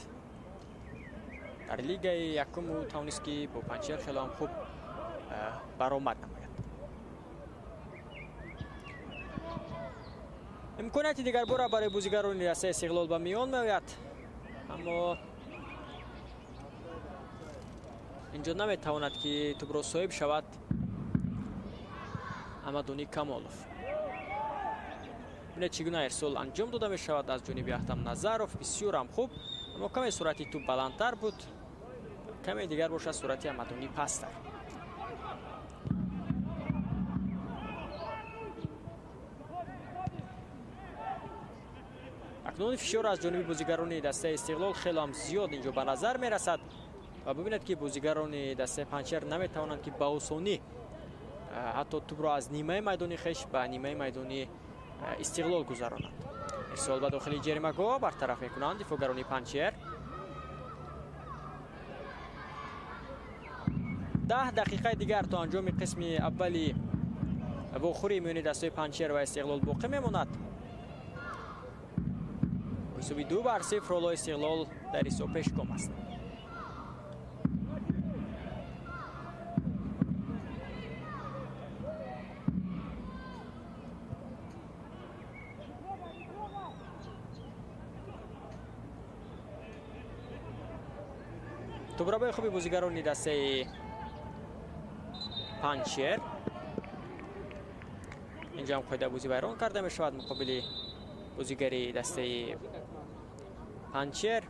A: Дар лигаи якум ӯ тавонист ки бо Панҷшер хеле ҳам хуб баромад намояд. Имконияти дигарбора барои бозигарони дастаи Истиқлол ба миён меояд, аммо инҷо наметавонад ки тӯбро соҳиб шавад Амадуни Камолов. Бинед чӣ гуна ирсол анҷом дода мешавад аз ҷониби Аҳтам Назаров. Бисёр ҳам хуб, аммо каме суръати тӯб баландтар буд, каме дигар бошад суръати Амадуни пасттар. Акнун фишор аз ҷониби бозигарони дастаи Истиқлол хеле ҳам зиёд инҷо ба назар мерасад ва бибинед ки бозигарони дастаи Панҷшер наметавонанд ки ба осонӣ ҳатто тӯбро аз нимаи майдони хеш ба нимаи майдони Истиқлол гузаронанд. Ирсол ба дохили ҷаримагоҳ бартараф мекунанд дифоъгарони Панҷшер. 10 дақиқаи дигар то анҷоми қисми аввали вохӯрии миёни дастаи Панҷшер ва Истиқлол боқӣ мемонад. Ҳисоби 2-0 ҳоло Истиқлол дар ҳисоб пешгом аст. Тӯбрабои хуби бозигарони дастаи Панҷшер. Инҷо ҳам қоидаи бозӣ вайрон карда мешавад муқобили бозигари дастаи Панҷшер.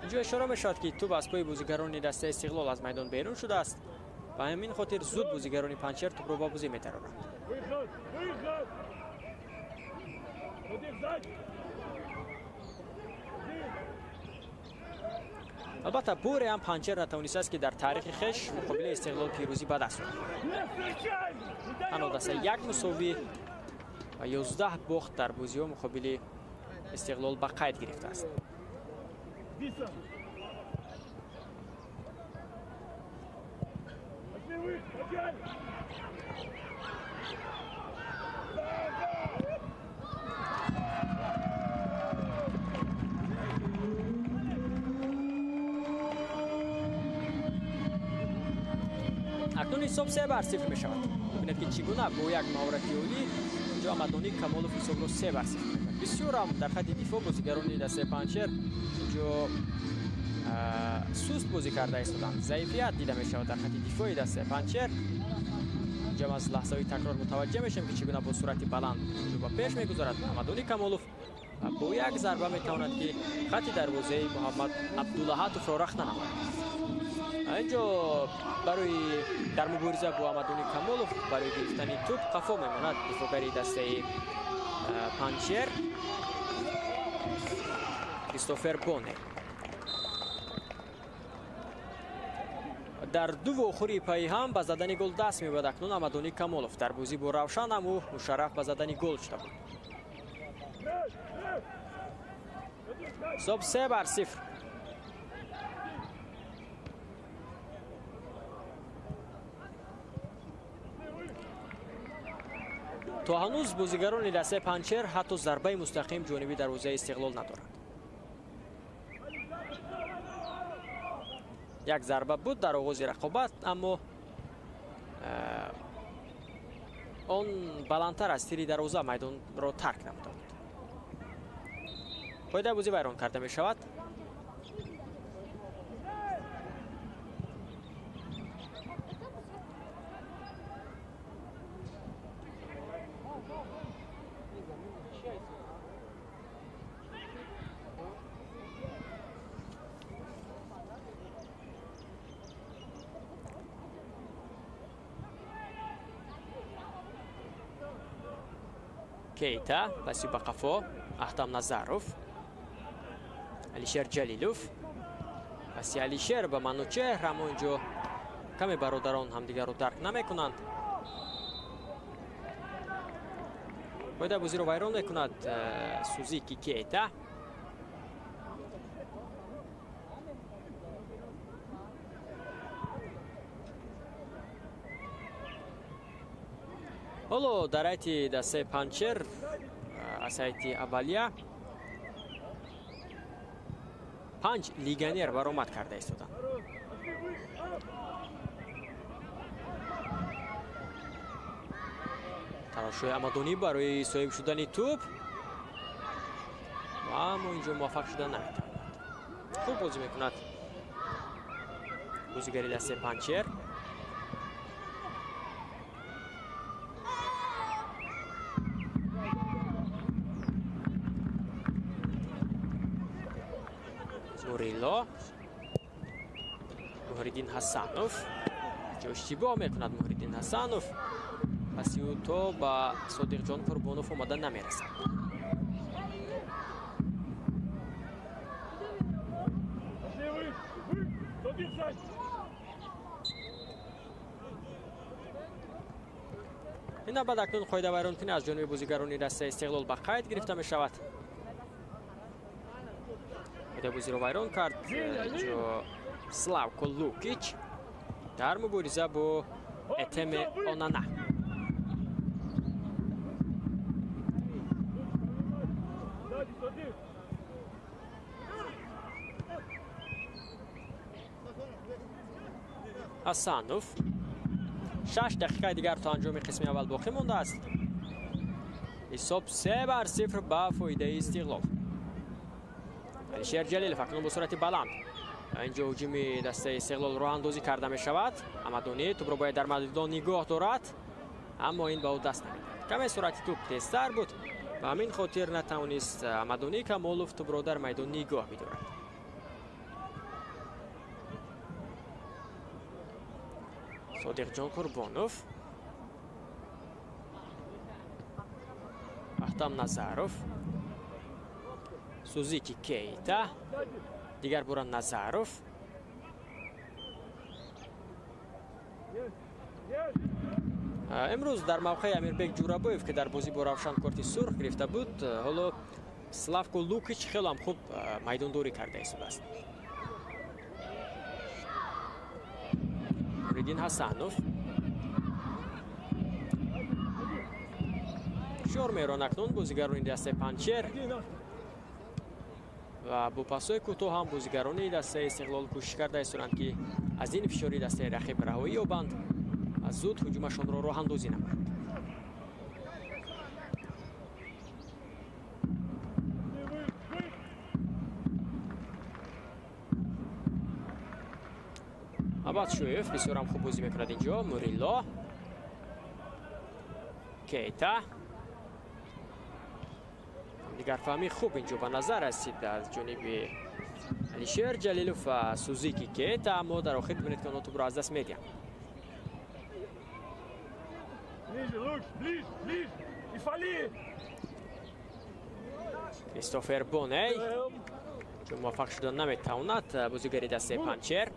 A: Инҷо ишора мешавад, ки тӯб аз пои бозигарони дастаи Истиқлол аз майдон берун шудааст. Ба ҳамин хотир зуд бозигарони Панҷшер тӯбро ба бозӣ метароранд. Албатта, боре ҳам Панҷшер натавонистааст, ки дар таърихи хеш муқобили Истиқлол пирӯзӣ ба даст орад. Танҳо даста як мусовӣ ва 11 бохт дар бозиҳо муқобили Истиқлол ба қайд гирифтааст. Акнун ҳисоб 3-0 мешавад. Бибинед, ки чӣ гуна бо як маҳорати олӣ инҷо Амадони Камолов ҳисобро 3-0 мекунад. Бисёр ҳам дар хатти дифоъ бозигарони дастаи Панҷшер инҷо суст бозӣ карда истоданд. Заифият дида мешавад дар хатти дифои дастаи Панҷшер. Инҷо аз лаҳзаҳои такрор мутаваҷҷеҳ мешавем, ки чӣ гуна бо суръати баланд инҷо ба пеш мегузарад Амадони Камолов ва бо як зарба метавонад, ки хатти дарвозаи Муҳаммад Абдулаҳатовро рахта намояд. Инҷо барои дар мубориза бо Амадони Камолов барои гирифтани тӯб қафо мемонад дифоъгари дастаи Панҷшер Кристофер Бонер. Дар ду вохӯрии пайи ҳам ба задани гол даст меёбад акнун Амадони Камолов. Дар бозӣ бо Равшан ҳам ӯ мушарраф ба задани гол шуда буд. Ҳисоб 3-0. То ҳанӯз бозигарони дастаи Панҷшер ҳатто зарбаи мустақим ҷониби дарвозаи Истиқлол надоранд. Як зарба буд дар оғози рақобат, аммо он баландтар аз тири дарвоза майдонро тарк намуда буд. Қоидаи бозӣ вайрон карда мешавад. Кейта паси ба қафо, Аҳтам Назаров, Алишер Ҷалилов, паси Алишер ба Манучеҳр, аммо инҷо каме бародарон ҳамдигарро дарк намекунанд. Қоидаи бозиро вайрон мекунад Сузики Кейта. Ҳоло дар ҳайати дастаи Панҷшер аз ҳайати аввалия 5 легионер баромад карда истоданд. Талошҳои Амадонӣ барои соҳиб шудани тӯб, ва аммо инҷо муваффақ шуда наметавонад. Хуб бозӣ мекунад бозигари дастаи Панҷшер. Мурилло, Муҳриддин Ҳасанов ҷо иштибоҳ мекунад. Муҳриддин Ҳасанов паси ӯ то ба Содиқҷон Қурбонов омада намерасад. Ин навбат акнун қоидавайронкунӣ аз ҷониби бозигарони дастаи Истиқлол ба қайд гирифта мешавад. Қоидаи бозиро вайрон кард инҷо Славко Лукич дар мубориза бо Этеме Онана. Ҳасанов. 6 дақиқаи дигар то анҷоми қисми аввал боқӣ мондааст. Ҳисоб 3-0 ба фоидаи Истиқлол. Алишер Ҷалилов акнун бо суръати баланд инҷо ҳуҷуми дастаи Истиқлол роҳандозӣ карда мешавад. Амадонӣ тӯбро бояд дар майдон нигоҳ дорад, аммо ин ба ӯ даст намедиҳад. Каме суръати тӯб тезтар буд, ба ҳамин хотир натавонист Амадонӣ Камолов тӯбро дар майдон нигоҳ бидорад. Содиқҷон Қурбонов, Ахтам Назаров, Сузики Кейта, дигар бора Назаров. Имрӯз дар мавқеи Амирбек Ҷурабоев, ки дар бозӣ бо Равшан корти сурх гирифта буд, ҳоло Славко Лукич хеле хуб майдондорӣ карда истодааст. Нуриддин Ҳасанов фишор мерон акнун бозигарони дастаи Панҷшер ва бо пасҳои кӯтоҳ ҳам бозигарони дастаи Истиқлол кӯшиш карда истоданд, ки аз ин фишори дастаи рақиб раҳоӣ ёбанд ва зуд ҳуҷумашонро роҳандозӣ намоянд. Абадшоев бисёрам хуб бозӣ мекунад инҷо. Мурилло, Кейта. Дигарфаҳмӣ хуб инҷо ба назар расид аз ҷониби Алишер Ҷалилов ва Сузики Кейта, аммо дар охир бибинед, ки онҳо тӯбро аз даст медиҳанд. Кристофер Боней чун муваффақ шуда наметавонад бозигари дастаи Панҷшер.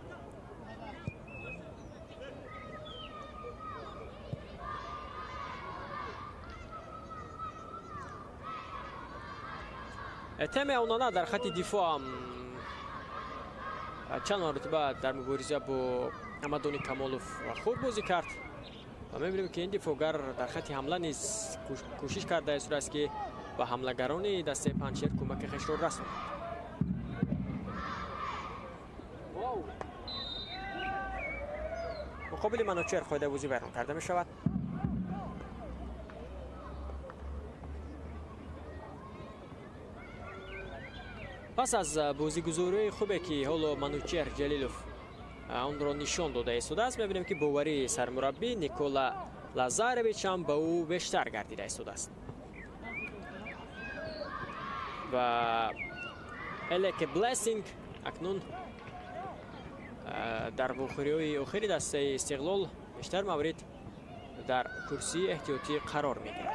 A: Теме Онана дар хати дифоъ чанд маротиба дар мубориза бо Амадони Камолов хуб бозӣ кард ва мебинем, ки ин дифоъгар дар хати ҳамла низ кӯшиш карда истодааст, ки ба ҳамлагарони дастаи Панҷшер кӯмаки хешро расонад. Муқобили Манучер қоидаи бозӣ вайрон карда мешавад. Пас аз бозигузории хубе, ки ҳоло Манучер Ҷалилов онро нишон дода истодааст, мебинем, ки боварии сармураббӣ Никола Лазаревич ҳам ба ӯ бештар гардида истодааст. Ва Элеке Блессинг акнун дар вохӯриҳои охири дастаи Истиқлол бештар маврид дар курсии эҳтиётӣ қарор мегирад.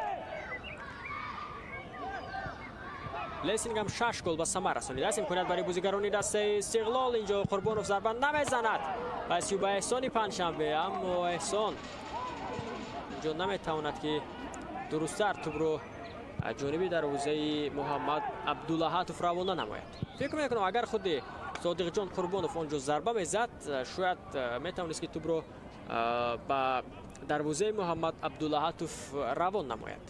A: Блессинг ҳам 6 гол ба самар расонидааст. Имконият барои бозигарони дастаи Истиқлол. Инҷо Қурбонов зарба намезанад. Пасю ба Эҳсони Панҷшанбе, аммо Эҳсон инҷо наметавонад, ки дурусттар тӯбро ҷониби дарвозаи Муҳаммад Абдулаҳатов равона намояд. Фикр мекунам, агар худи Содиқҷон Қурбонов онҷо зарба мезад, шояд метавонист, ки тӯбро ба дарвозаи Муҳаммад Абдулаҳатов равон намояд,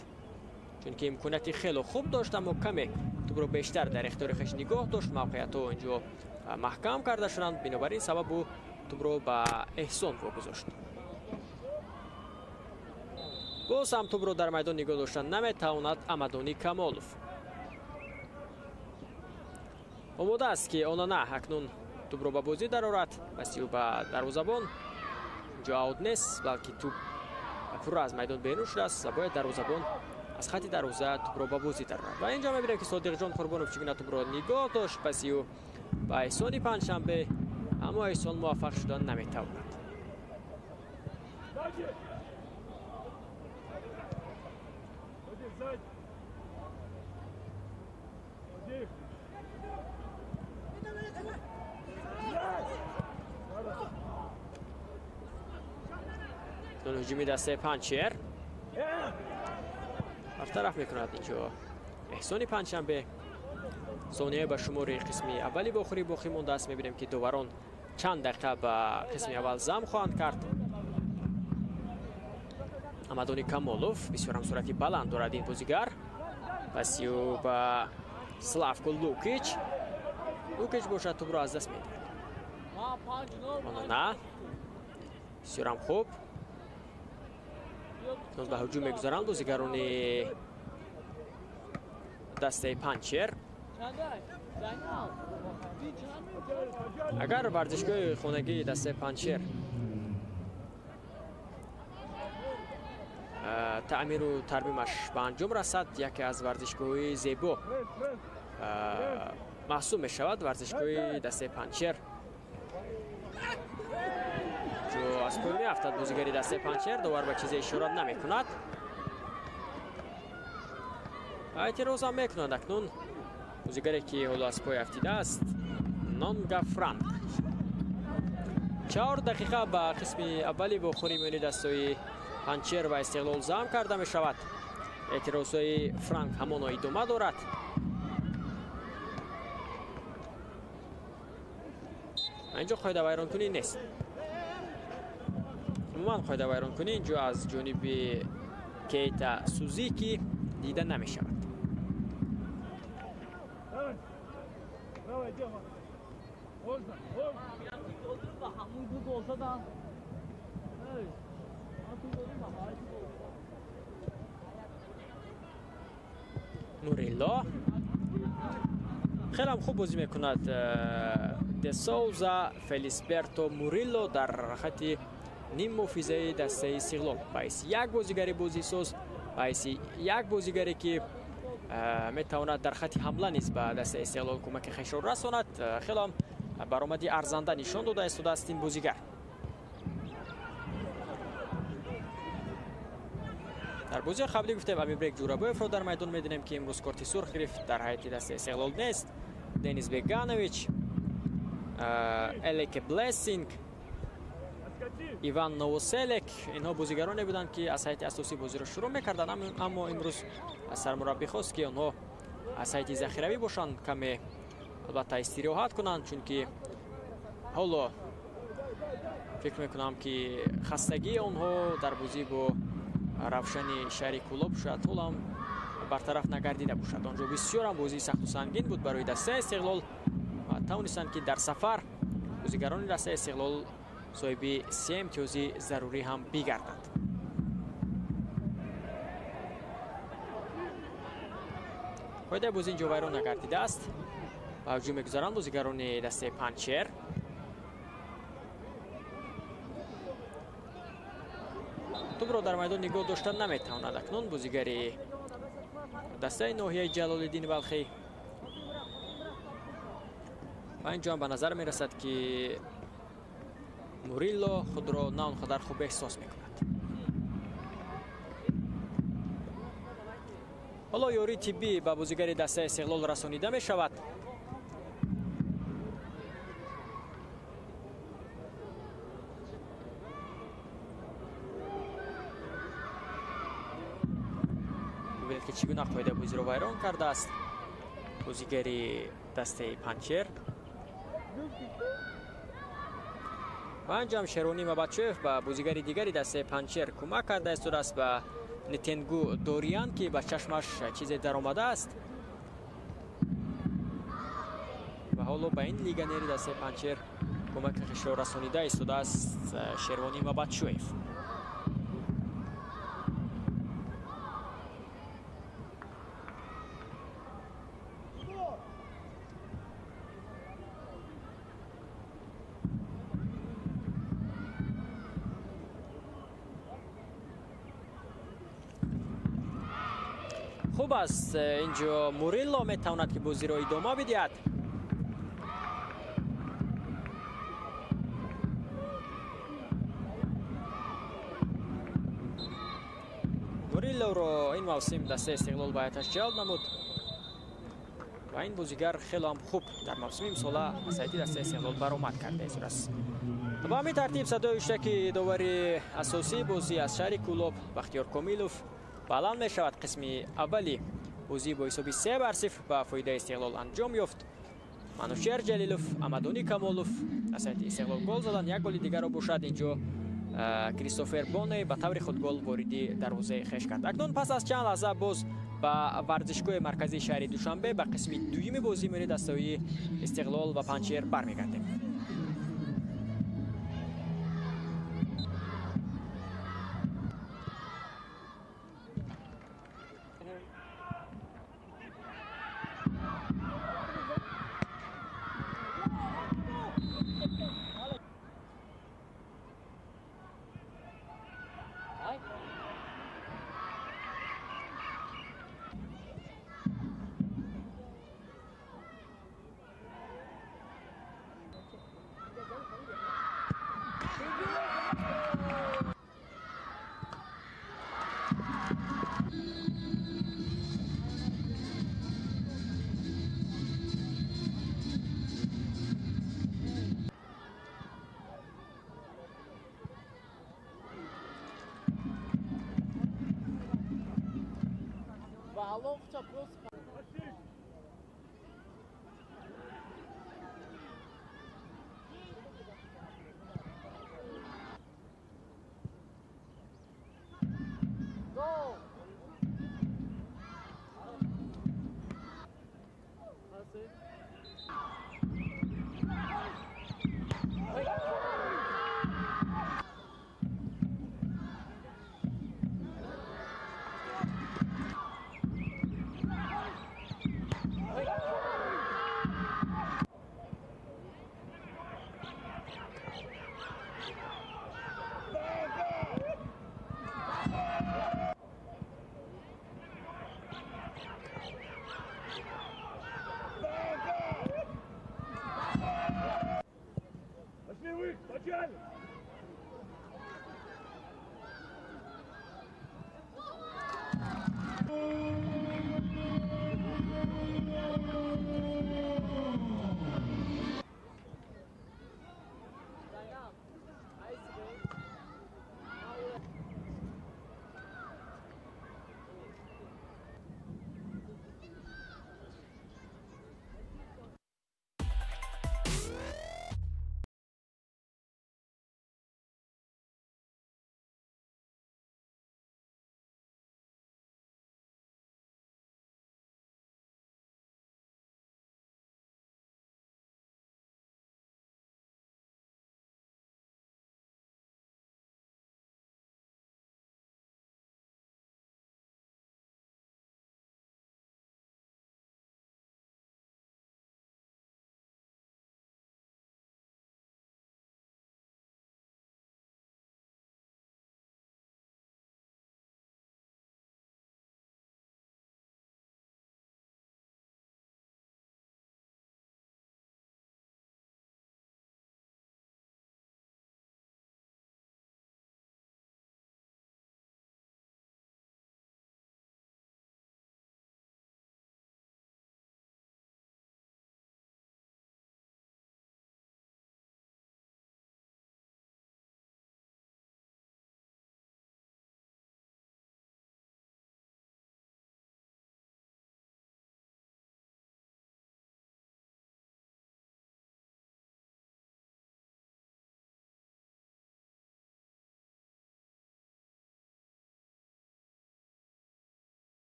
A: чунки имконияти хеле хуб дошт, аммо каме тӯбро бештар дар ихтиёри хеш нигоҳ дошт. Мавқеиятҳо инҷо маҳкам карда шуданд, бинобар ин сабаб ӯ тӯбро ба Эҳсон вогузошт. Боз ҳам тӯбро дар майдон нигоҳ доштан наметавонад Амадонӣ Камолов. Омода аст, ки Онана акнун тӯбро ба бозӣ дарорад. Паси ӯ ба дарвозабон. Инҷо аут нест, балки тӯб пурра аз майдон берун шудааст ва бояд дарвозабон аз хати дарвоза тӯбро ба бозӣ дарорад. Ва инҷо мебинем, ки Содиқҷон Қурбонов чӣ гуна тӯбро нигоҳ дошт паси ӯ ба Эҳсони Панҷшанбе, аммо Эҳсон муваффақ шуда наметавонад. ҳуҷуми дастаи Панҷшер бартараф мекунад инҷо Эҳсони Панҷшанбе. Сонияи ба шумори қисми аввали бохӯрӣ боқӣ мондааст. Мебинем, ки доварон чанд дақиқа ба қисми аввал зам хоҳанд кард. Амадони Камолов бисёрам суръати баланд дорад ин бозигар. Пасиу ба Славко Лукич. Лукич бошад тӯбро аз даст медиҳад. Онона Бисёрам хуб. Боз ба ҳуҷум мегузаранд бозигарони дастаи Панҷшер. Агар варзишгоҳи хонагии дастаи Панҷшер таъмиру тармимаш ба анҷом расад, яке аз варзишгоҳҳои зебо маҳсуб мешавад варзишгоҳи дастаи Панҷшер. Ҷо аз пой меафтад бозигари дастаи Панҷшер, довар ба чизе ишора намекунад. Эътирозам мекунад акнун бозигаре ки ҳоло аз пой афтидааст, Нонга Франк. 4 дақиқа ба қисми аввали вохӯрии миёни дастаи Панҷшер ва Истиқлол зам карда мешавад. Эътирозҳои Франк ҳамоно идома дорад. Инҷо қоидавайронкунӣ нест. Умуман қоидавайронкунӣ инҷо аз ҷониби Кейта Сузики дида намешавад. Мурилло хеле ҳам хуб бозӣ мекунад. Де Соуза Фелисберто Мурилло дар хати ниммуҳофизаи дастаи Истиқлол. Ба ҳайси як бозигари бозисоз, ба ҳайси як бозигаре ки метавонад дар хати ҳамла низ ба дастаи Истиқлол кӯмаки хешро расонад, хеле ҳам баромади арзанда нишон дода истодааст ин бозигар. Дар бозии қаблӣ гуфтем Амирбек Ҷурабоевро дар майдон мединем, ки имрӯз корти сурх гирифт, дар ҳайати дастаи Истиқлол нест. Денис Беганович, Элеке Блессинг, Иван Новоселек, инҳо бозигароне буданд, ки аз ҳайати асосӣ бозиро шурӯъ мекарданд, аммо имрӯз сармураббӣ хост, ки онҳо аз ҳайати захиравӣ бошанд, каме албатта истироҳат кунанд, чунки ҳоло фикр мекунам, ки хастагии онҳо дар бозӣ бо Равшани шаҳри Кӯлоб шояд ҳолам бартараф нагардида бошад. Он ҷо бисёрам бозии сахту сангин буд барои дастаи Истиқлол ва тавонистанд, ки дар сафар бозигарони дастаи Истиқлол соҳиби 3 имтиёзи зарурӣ ҳам бигарданд. Қоидаи бозӣ инҷо вайрон нагардидааст. Ба ҳуҷум мегузаранд бозигарони дастаи Панҷшер. Тӯбро дар майдон нигоҳ дошта наметавонад акнун бозигари дастаи ноҳияи Ҷалолиддини Балхӣ. Ва инҷо ҳам ба назар мерасад, ки Мурилло худро на он қадар хуб эҳсос мекунад. Ҳоло ёрии тиббӣ ба бозигари дастаи Истиқлол расонида мешавад. Бибинед, ки чӣ гуна қоидаи бозиро вайрон кардааст бозигари дастаи Панҷшер. Ва анҷам Шерони Мабачоев ба бозигари дигари дастаи Панҷшер кӯмак карда истодааст, ба Нетенгу Дориан, ки ба чашмаш чизе даромадааст. Ва ҳоло ба ин легионери дастаи Панҷшер кӯмаки хешро расонида истодааст Шервони Мабачоев. Хуб аст, инҷо Мурилло метавонад, ки бозиро идома бидиҳад. Муриллоро ин мавсим дастаи Истиқлол ба ҳайаташ ҷалб намуд ва ин бозигар хеле ҳам хуб дар мавсими имсола аз ҳайати дастаи Истиқлол баромад карда истодааст. Ба ҳамин тартиб садои ҳуштаки довари асосии бозӣ аз шаҳри Кӯлоб Бахтиёр Комилов баланд мешавад. Қисми аввали бозӣ бо ҳисоби 3-0 ба фоидаи Истиқлол анҷом ёфт. Манучер Ҷалилов, Амадони Камолов аз ҳайати Истиқлол гол заданд. Як голи дигарро бошад инҷо Кристофер Боне ба таври худгол вориди дарвозаи хеш кард. Акнун пас аз чанд лаҳза боз ба варзишгоҳи марказии шаҳри Душанбе ба қисми дуюми бозӣ миёни дастаҳои Истиқлол ва Панҷшер бармегардем.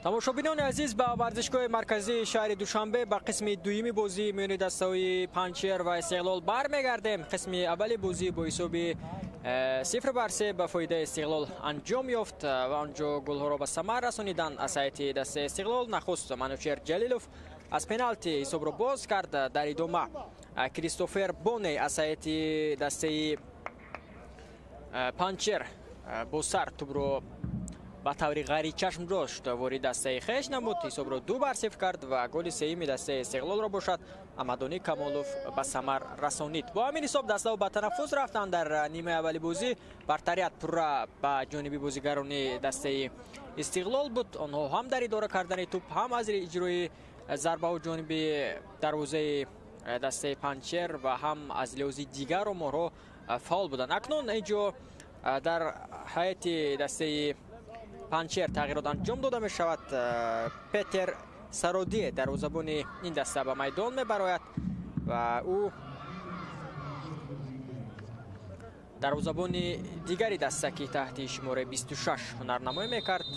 A: Тамошобинони азиз, ба варзишгоҳи марказии шаҳри Душанбе ба қисми дуюми бозии миёни дастаҳои Панҷшер ва Истиқлол бармегардем. Қисми аввали бозӣ бо ҳисоби 0-3 ба фоидаи Истиқлол анҷом ёфт ва онҷо голҳоро ба самар расониданд аз ҳайати дастаи Истиқлол. Нахуст Манучер Ҷалилов аз пеналти ҳисобро боз кард. Дар идома Кристофер Боней аз ҳайати дастаи Панҷшер бо сар тӯбро ба таври ғайричашм дошт ворид дастаи хеш намуд, ҳисобро 2-0 кард ва голи сеюми дастаи Истиқлолро бошад Амадонӣ Камолов ба самар расонид. Бо ҳамин ҳисоб дастаҳо ба танаффус рафтанд. Дар нимаи аввали бозӣ бартарият пурра ба ҷониби бозигарони дастаи Истиқлол буд. Онҳо ҳам дар идора кардани тӯб, ҳам аз иҷрои зарбаҳо ҷониби дарвозаи дастаи Панҷшер ва ҳам аз лиҳози дигар оморҳо фаъол буданд. Акнун инҷо дар ҳайати дастаи Панҷшер тағйирот анҷом дода мешавад. Петер Сародие дарвозабони ин даста ба майдон мебарояд ва ӯ дарвозабони дигари даста, ки таҳти шумораи 26 ҳунарнамоӣ мекард,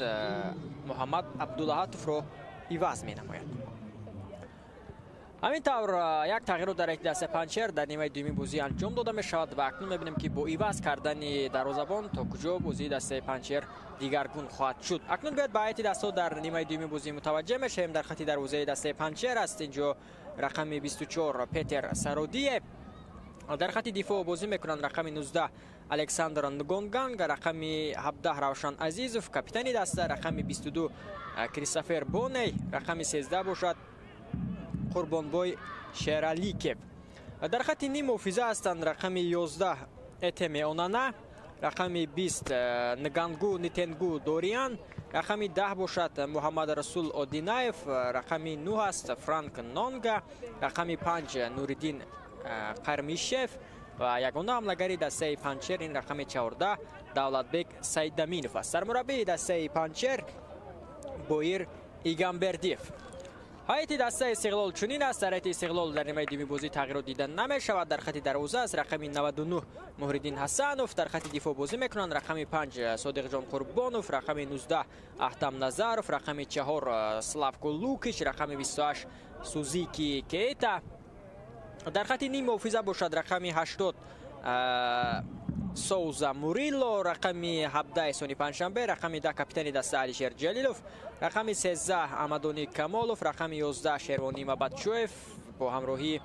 A: Муҳаммад Абдулаҳатовро иваз менамояд. Ҳамин тавр як тағйирот дар ҳайати дастаи Панҷшер дар нимаи дуюми бозӣ анҷом дода мешавад ва акнун мебинем, ки бо иваз кардани дарвозабон то куҷо бозии дастаи Панҷшер дигаргун хоҳад шуд. Акнун биёед ба ҳайати дастаҳо дар нимаи дуюми бозӣ мутаваҷҷеҳ мешавем. Дар хати дарвозаи дастаи Панҷшер аст инҷо рақами 24 Петер Сародие. Дар хати дифоъ бозӣ мекунанд рақами 19 Александр Нгонганг, рақами 17 Равшан Азизов, капитани даста, рақами 22 Кристофер Боней, рақами 13 бошад Қурбонбой Шераликев. Дар хати ним муҳофиза ҳастанд рақами 11 Этеме Онана, рақами 20 Нгангу Нитенгу Дориан, рақами 10 бошад Муҳаммад Расул Одинаев, рақами 9 аст Франк Нонга, рақами 5 Нуриддин Қармишев ва ягона ҳамлагари дастаи Панҷшер ин рақами 14 Давлатбек Сайдаминов аст. Сармураббии дастаи Панҷшер Боир Игамбердиев. Ҳайати дастаи Истиқлол чунин аст. Дар ҳайати Истиқлол дар нимаи дуюми бозӣ тағйирот дида намешавад. Дар хати дарвоза аст рақами 99 Муҳриддин Ҳасанов, дар хати дифоъ бозӣ мекунанд рақами 5 Содиқҷон Қурбонов, рақами 19 Аҳтам Назаров, рақами 4 Славко Лукич, рақами 28 Сузики Кейта. Дар хати ним муҳофиза бошад рақами 80 Соуза Мурило, рақами 17 Эҳсони Панҷшанбе, рақами 10 капитани даста Алишер Ҷалилов, рақами 13 Амадонӣ Камолов, рақами 11 Шервонӣ Мабадшоев бо ҳамроҳии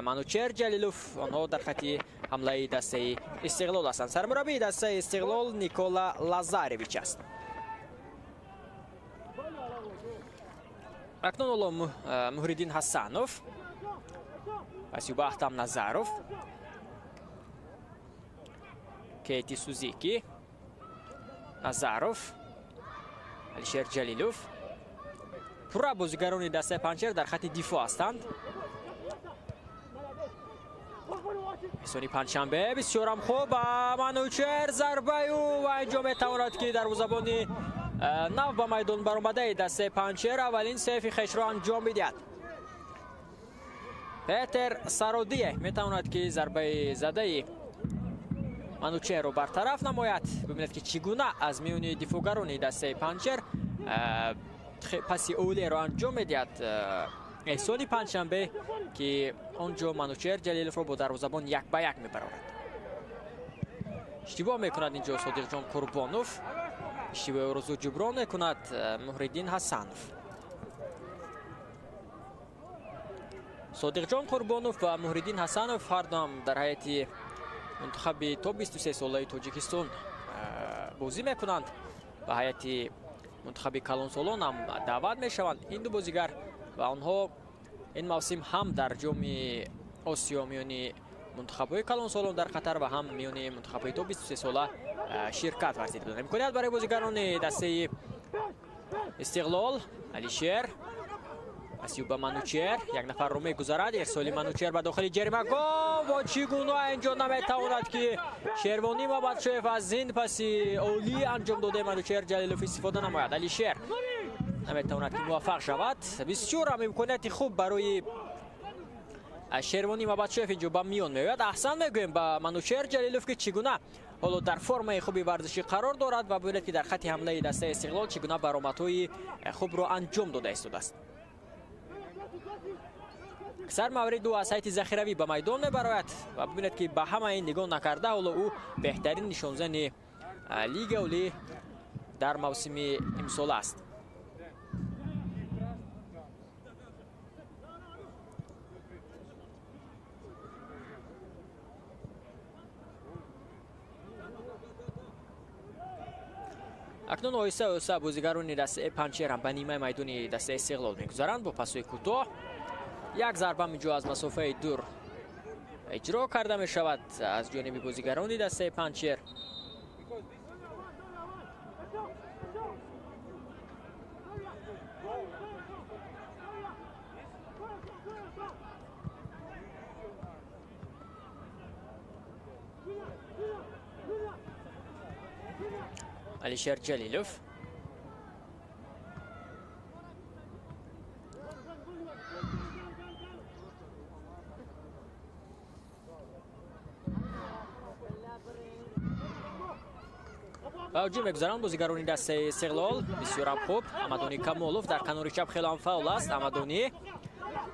A: Манучер Ҷалилов. Онҳо дар хати ҳамлаи дастаи Истиқлол ҳастанд. Сармураббии дастаи Истиқлол Никола Лазаревич аст. Акнун ҳоло Муҳриддин Ҳасанов, пасиюба Аҳтам Назаров, Кейти Сузики, Назаров, Алишер Ҷалилов. Пурра бозигарони дастаи Панҷшер дар хати дифоъ ҳастанд. Эҳсони Панҷшанбе бисёрам хуб ба Манучер зарбаи ӯ ва инҷо метавонад, ки дарвозабони нав ба майдон баромадаи дастаи Панҷшер аввалин сейфи хешро анҷом бидиҳад. Петер Сародие метавонад, ки зарбаи задаи Манучерро бартараф намояд. Бибинед, ки чӣ гуна аз миёни дифоъгарони дастаи Панҷшер паси олиеро анҷом медиҳад Эҳсони Панҷшанбе, ки он ҷо Манучер Ҷалиловро бо дарвозабон як ба як мебарорад. Иштибоҳ мекунад инҷо Содиқҷон Қурбонов. Иштибоҳи ӯро зуд ҷуброн мекунад Муҳриддин Ҳасанов. Содиқҷон Қурбонов ва Муҳриддин Ҳасанов ҳар дуам дар ҳайати мунтахаби то 23 солаи Тоҷикистон бозӣ мекунанд. Ба ҳайати мунтахаби калонсолон ҳам даъват мешаванд ин ду бозигар ва онҳо ин мавсим ҳам дар ҷоми Осиё миёни мунтахабҳои калонсолон дар Қатар ва ҳам миёни мунтахабҳои то 23 сола ширкат варзида буданд. Имконият барои бозигарони дастаи Истиқлол. Алишер Асюба Манучер як нафарро мегузарад. Ирсоли Манучер ба дохили ҷаримагоҳ ва чӣ гуна инҷо наметавонад, ки Шервонӣ Мабадшоев аз ин паси олӣ анҷом додаи Манучер Ҷалилов истифода намояд. Алишер наметавонад, ки муваффақ шавад. Бисёр ҳам имконияти хуб барои Шервонӣ Мабатшоев инҷо ба миён меояд. Аҳсан мегӯем ба Манучер Ҷалилов, ки чӣ гуна ҳоло дар формаи хуби варзишӣ қарор дорад ва бибинед, ки дар хати ҳамлаи дастаи Истиқлол чӣ гуна баромадҳои хубро анҷом дода истодааст. Аксар маврид ӯ аз ҳайти захиравӣ ба майдон мебарояд ва бибинед, ки ба ҳамаи ин нигоҳ накарда ҳоло ӯ беҳтарин нишонзани Лигаи Олӣ дар мавсими имсола аст. Акнун оҳиста оҳиста бозигарони дастаи Панҷшер ҳам ба нимаи майдони дастаи Истиқлол мегузаранд бо пасҳои кӯтоҳ. Як зарба инҷо аз масофаи дур иҷро карда мешавад аз ҷониби бозигарони дастаи Панҷшер. Алишер Ҷалилов ва ҳуҷум мегузаранд бозигарони дастаи Истиқлол. Бисёрам хуб. Амадони Камолов дар канори чап хеле ҳам фаъол аст. Амадони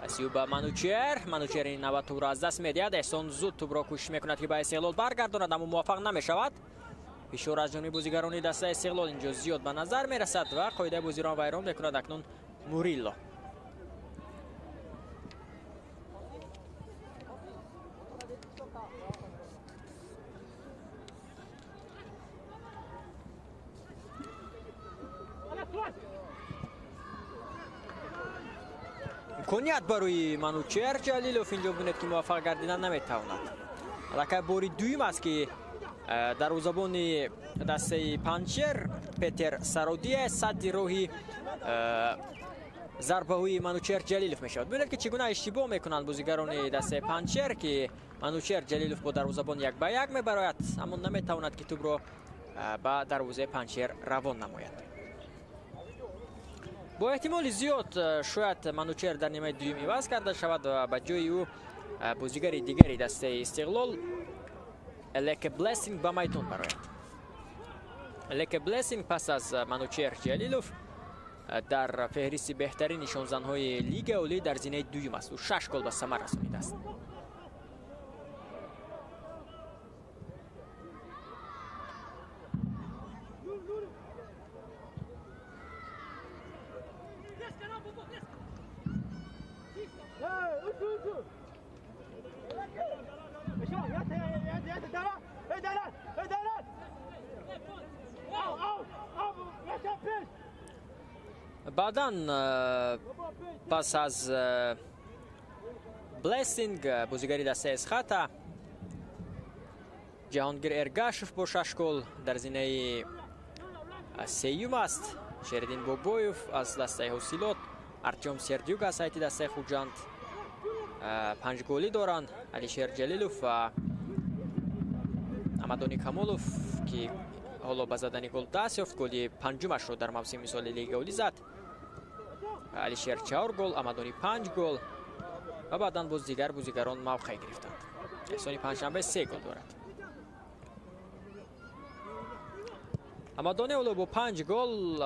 A: пасиу ба Манучер. Манучер ин навбат тӯбро аз даст медиҳад. Эҳсон зуд тӯбро кӯшиш мекунад, ки ба Истиқлол баргардонад, аммо муваффақ намешавад. Фишор аз ҷониби бозигарони дастаи Истиқлол инҷо зиёд ба назар мерасад ва қоидаи бозиро вайрон мекунад акнун Мурилло. Имконият барои Манучер Ҷалилов инҷо бинед, ки муваффақ гардидан наметавонад. Аллакай бори дуюм аст, ки дарвозабони дастаи Панҷшер Петер Сародия садди роҳи зарбаҳои Манучер Ҷалилов мешавад. Бибинед, ки чӣ гуна иштибоҳ мекунанд бозигарони дастаи Панҷшер, ки Манучер Ҷалилов бо дарвозабон як ба як мебарояд, аммо наметавонад, ки тӯбро ба дарвозаи Панҷшер равон намояд. Бо эҳтимоли зиёд шояд Манучер дар нимаи дуюм иваз карда шавад ва ба ҷои ӯ бозигари дигари дастаи Истиқлол Леке Блессинг ба майдон барояд. Леке Блессинг пас аз Манучер Ҷалилов дар феҳристи беҳтарин нишонзанҳои Лигаи Олӣ дар зинаи дуюм аст. Ӯ 6 гол ба самар расонидааст. Баъдан пас аз Блессинг бозигари дастаи Эсхата Ҷаҳонгир Эргашев бо 6 гол дар зинаи сеюм аст. Шериддин Бобоев аз дастаи Ҳосилот, Артём Сердюк аз ҳайати дастаи Хуҷанд 5 голӣ доранд. Алишер Ҷалилов ва Амадони Камолов, ки ҳоло ба задани гол даст ёфт, голи панҷумашро дар мавсими соли Лигаи Олӣ зад. Алишер 4 гол, Амадони 5 гол ва баъдан боз дигар бозигарон мавқеъ гирифтанд. Эҳсони Панҷшанбе 3 гол дорад. Амадони ҳоло бо 5 гол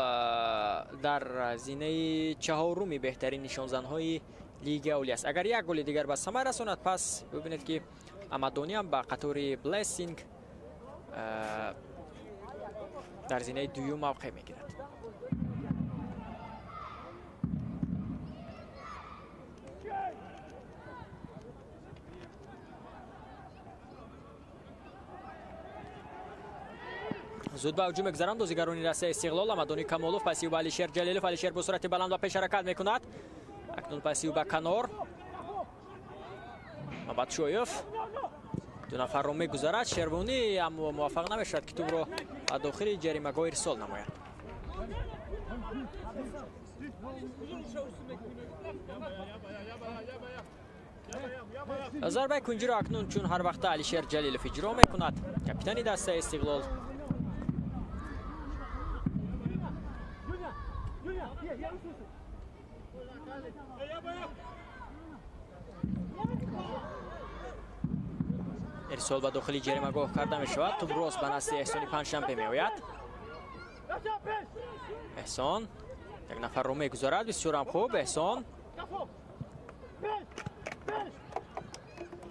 A: дар зинаи чаҳоруми беҳтарин нишонзанҳои Лигаи Олӣ аст. Агар як голи дигар ба самар расонад, пас бибинед, ки Амадони ҳам ба қатори Блессинг дар зинаи дуюм мавқеъ мегирад. Зуд ба ҳуҷум мегузаранд бозигарони дастаи Истиқлол. Амадони Камолов пасиу ба Алишер Ҷалилов. Алишер бо суръати баланд ба пеш ҳаракат мекунад. Акнун пасиу ба канор. Мабатшоев ду нафарро мегузарад. Шервонӣ аммо муваффақ намешавад, ки тӯбро ба дохили ҷаримагоҳ ирсол намояд. Зарбаи кунҷиро акнун чун ҳар вақта Алишер Ҷалилов иҷро мекунад, капитани дастаи Истиқлол. Ирсол ба дохили ҷаримагоҳ карда мешавад. Тӯб рост ба назди Эҳсони Панҷшанбе меояд. Эҳсон як нафарро мегузарад. Бисёрам хуб. Эҳсон,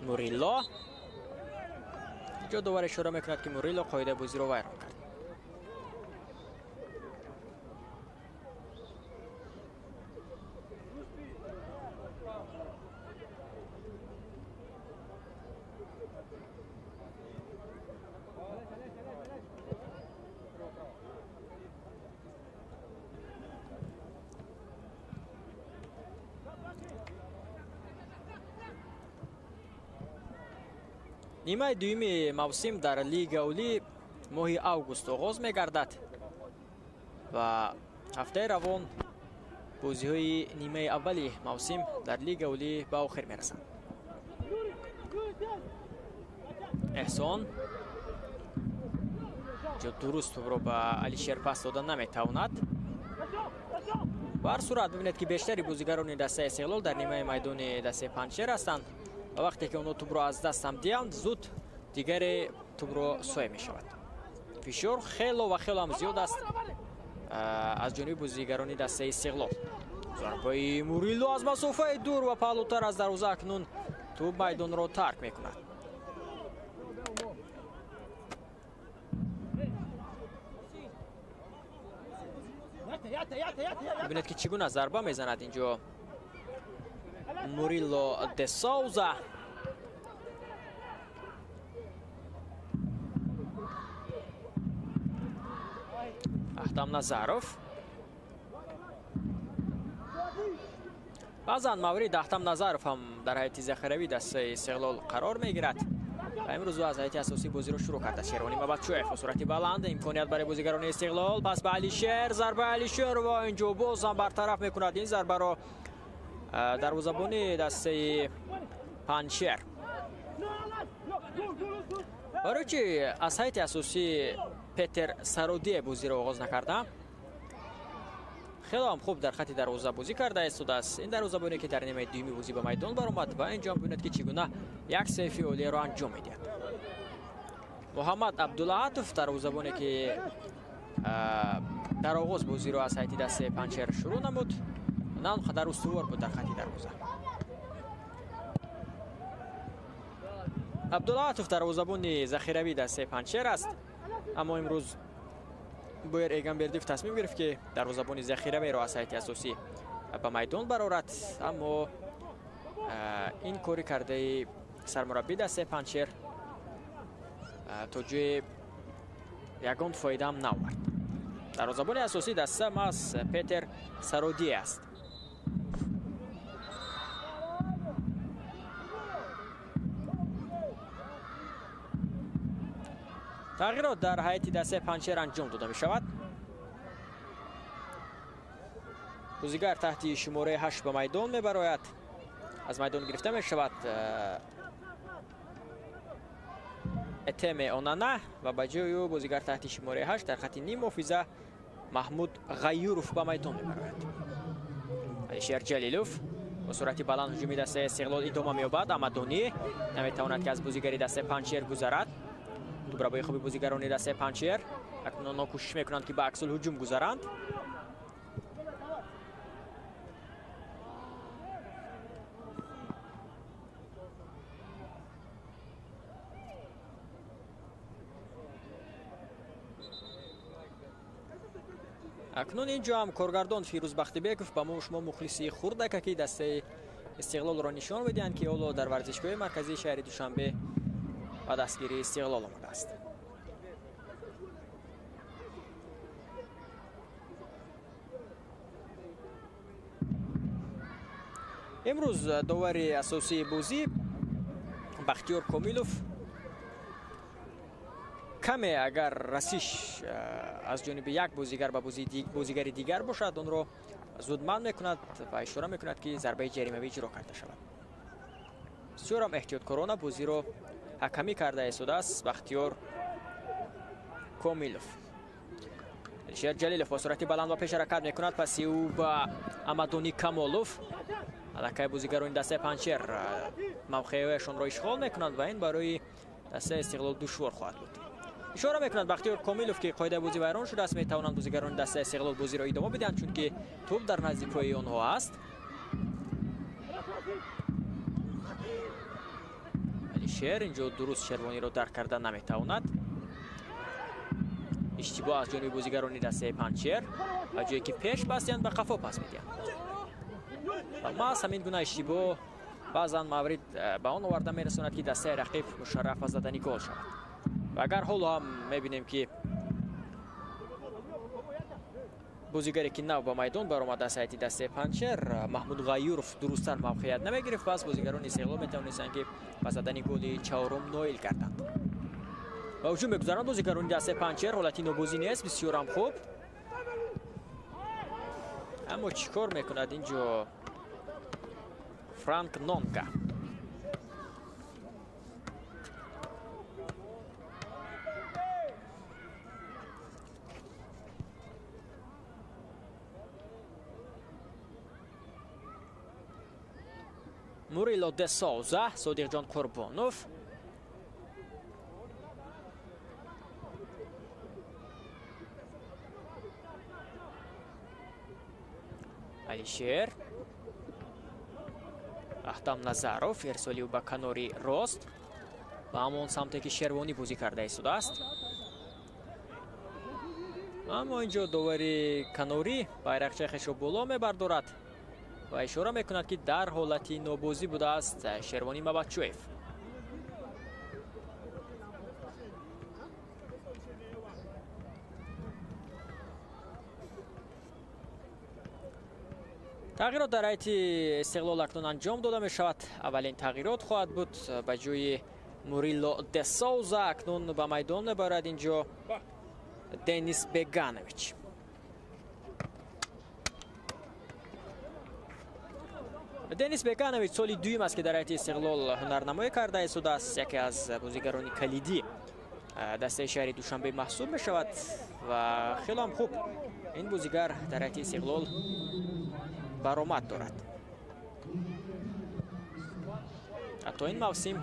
A: Мурилло. Инҷо довар ишора мекунад, ки Мурилло қоидаи бозиро вайрон кард. Нимаи дуюми мавсим дар Лига Олӣ моҳи август оғоз мегардад ва ҳафтаи равон бозиҳои нимаи аввали мавсим дар Лига Олӣ ба охир мерасанд. Эҳсон ҷо дуруст тӯбро ба Алишер пас дода наметавонад. Ба ҳар сурат бибинед, ки бештари бозигарони дастаи Истиқлол дар нимаи майдони дастаи Панҷшер ҳастанд ва вақте ки онҳо тӯбро аз даст ҳам диҳанд, зуд дигаре тӯбро соя мешавад. Фишор хело ва хело ҳам зиёд аст аз ҷониби бозигарони дастаи Истиқлол. Зарбаи Мурилло аз масофаи дур ва паҳлӯтар аз дарвоза. Акнун тӯб майдонро тарк мекунад. Бибинед, ки чӣ гуна зарба мезанад инҷо Мурилло де Соуза. Аҳтам Назаров. Баъзан маврид Аҳтам Назаров ҳам дар ҳайати захиравӣ дастаи Истиқлол қарор мегирад ва имрӯз ӯ аз ҳайати асосӣ бозиро шурӯъ кардааст. Шервони Мабадчоев бо суръати баланд, имконият барои бозигарони Истиқлол. Пас ба Алишер, зарбаи Алишер ва инҷо боз ҳам бартараф мекунад ин зарбаро дарвозабони дастаи Панҷшер. Барои чи аз ҳайати асосӣ Петер Сародие бозиро оғоз накарда? Хело ҳам хуб дар хати дарвоза бозӣ карда истодааст. Ин дарвозабоне, ки дар нимаи дуюми бозӣ ба майдон баромад ва инҷо ҳам бибинед, ки чӣ гуна як сейфи олиеро анҷом медиҳад. Муҳаммад Абдулаҳатов, дарвозабоне, ки дар оғоз бозиро аз ҳайати дастаи Панҷшер шурӯъ намуд, на он қадар устувор буд дар хати дарвоза. Абдулаҳатов дарвозабони захиравии дастаи Панҷшер аст, аммо имрӯз Боир Эгамбердиев тасмим гирифт, ки дарвозабони захиравиро аз ҳайати асосӣ ба майдон барорад, аммо ин кори кардаи сармураббии дастаи Панҷшер то ҷои ягон фоидаам наовард. Дарвозабони асосии даста маҳз Петер Сародие аст. Тағйирот дар ҳайати дастаи Панҷшер анҷом дода мешавад. Бозигар таҳти шумораи 8 ба майдон мебарояд. Аз майдон гирифта мешавад Этеме Онана ва ба ҷои ӯ бозигар таҳти шумораи 8 дар хати ним муҳофиза Маҳмуд Ғайюров ба майдон мебарояд. Алишер Ҷалилов бо суръати баланд ҳуҷуми дастаи Истиқлол идома меёбад. Амадонӣ наметавонад, ки аз бозигари дастаи Панҷшер гузарад. Дубрабои хуби бозигарони дастаи Панҷшер. Акнун онҳо кӯшиш мекунанд, ки ба аксул ҳуҷум гузаранд. Акнун инҷо ҳам коргардон Фирӯз Бахтибеков ба мо шумо мухлиси хурдакаки дастаи Истиқлолро нишон медиҳанд, ки ҳоло дар варзишгоҳи марказии шаҳри Душанбе ба дастгирии Истиқлол омадааст. Имрӯз довари асосии бозӣ Бахтиёр Комилов каме агар расиш аз ҷониби як бозигар ба бозигари дигар бошад, онро зуд манъ мекунад ва ишора мекунад, ки зарбаи ҷаримавӣ иҷро карда шавад. Бисёрам эҳтиёткорона бозиро ҳакамӣ карда истодааст Бахтиёр Комилов. Алишер Ҷалилов бо суръати баланд ба пеш ҳаракат мекунад. Паси ӯ ба Амадони Камолов. Аллакай бозигарони дастаи Панҷшер мавқеъҳояшонро ишғол мекунанд ва ин барои дастаи Истиқлол душвор хоҳад буд. Ишора мекунад Бахтиёр Комилов, ки қоидаи бозӣ вайрон шудааст. Метавонанд бозигарони дастаи Истиқлол бозиро идома бидиҳанд, чунки тӯб дар назди пои онҳо аст. Алишер инҷо дуруст Шервониро дарк карда наметавонад. Иштибоҳ аз ҷониби бозигарони дастаи Панҷшер, ба ҷое ки пеш бастиянд, ба қафо пас медиҳанд. Ва маҳз ҳамин гуна иштибоҳ баъзан маврид ба он оварда мерасонад, ки дастаи рақиб мушарраф ба задани гол шавад. Ва агар ҳоло ҳам мебинем, ки бозигаре ки нав ба майдон баромад аз ҳайати дастаи Панҷшер, Маҳмуд Ғайюров, дурусттар мавқеият намегирифт, пас бозигарони Истиқлол метавонистанд, ки ба задани голи чаҳорум ноил гарданд. Ба ҳуҷум мегузаранд бозигарони дастаи Панҷшер. Ҳолати нобозӣ нест, бисёрам хуб. Аммо чӣ кор мекунад инҷо Франк Нонга? Мурило де Соуза, Содиқҷон Қурбонов. Алишер, Аҳтам Назаров, ирсоли ӯ ба канори рост, ба ҳамон самте ки Шервонӣ бозӣ карда истодааст. Аммо инҷо довари канорӣ байрақчаи хешро боло мебардорад ва ишора мекунад, ки дар ҳолати нобозӣ будааст Шервонӣ Мабатчӯев. Тағйирот дар ҳайати Истиқлол акнун анҷом дода мешавад. Аввалин тағйирот хоҳад буд. Ба ҷои Мурило де Соуза акнун ба майдон мебарад инҷо Денис Беганович. Денис Беганович соли дуюм аст, ки дар ҳайати Истиқлол ҳунарнамоӣ карда истодааст. Яке аз бозигарони калидӣ дастаи шаҳри Душанбе маҳсуб мешавад ва хеле ҳам хуб ин бозигар дар ҳайати Истиқлол баромад дорад. Ҳатто ин мавсим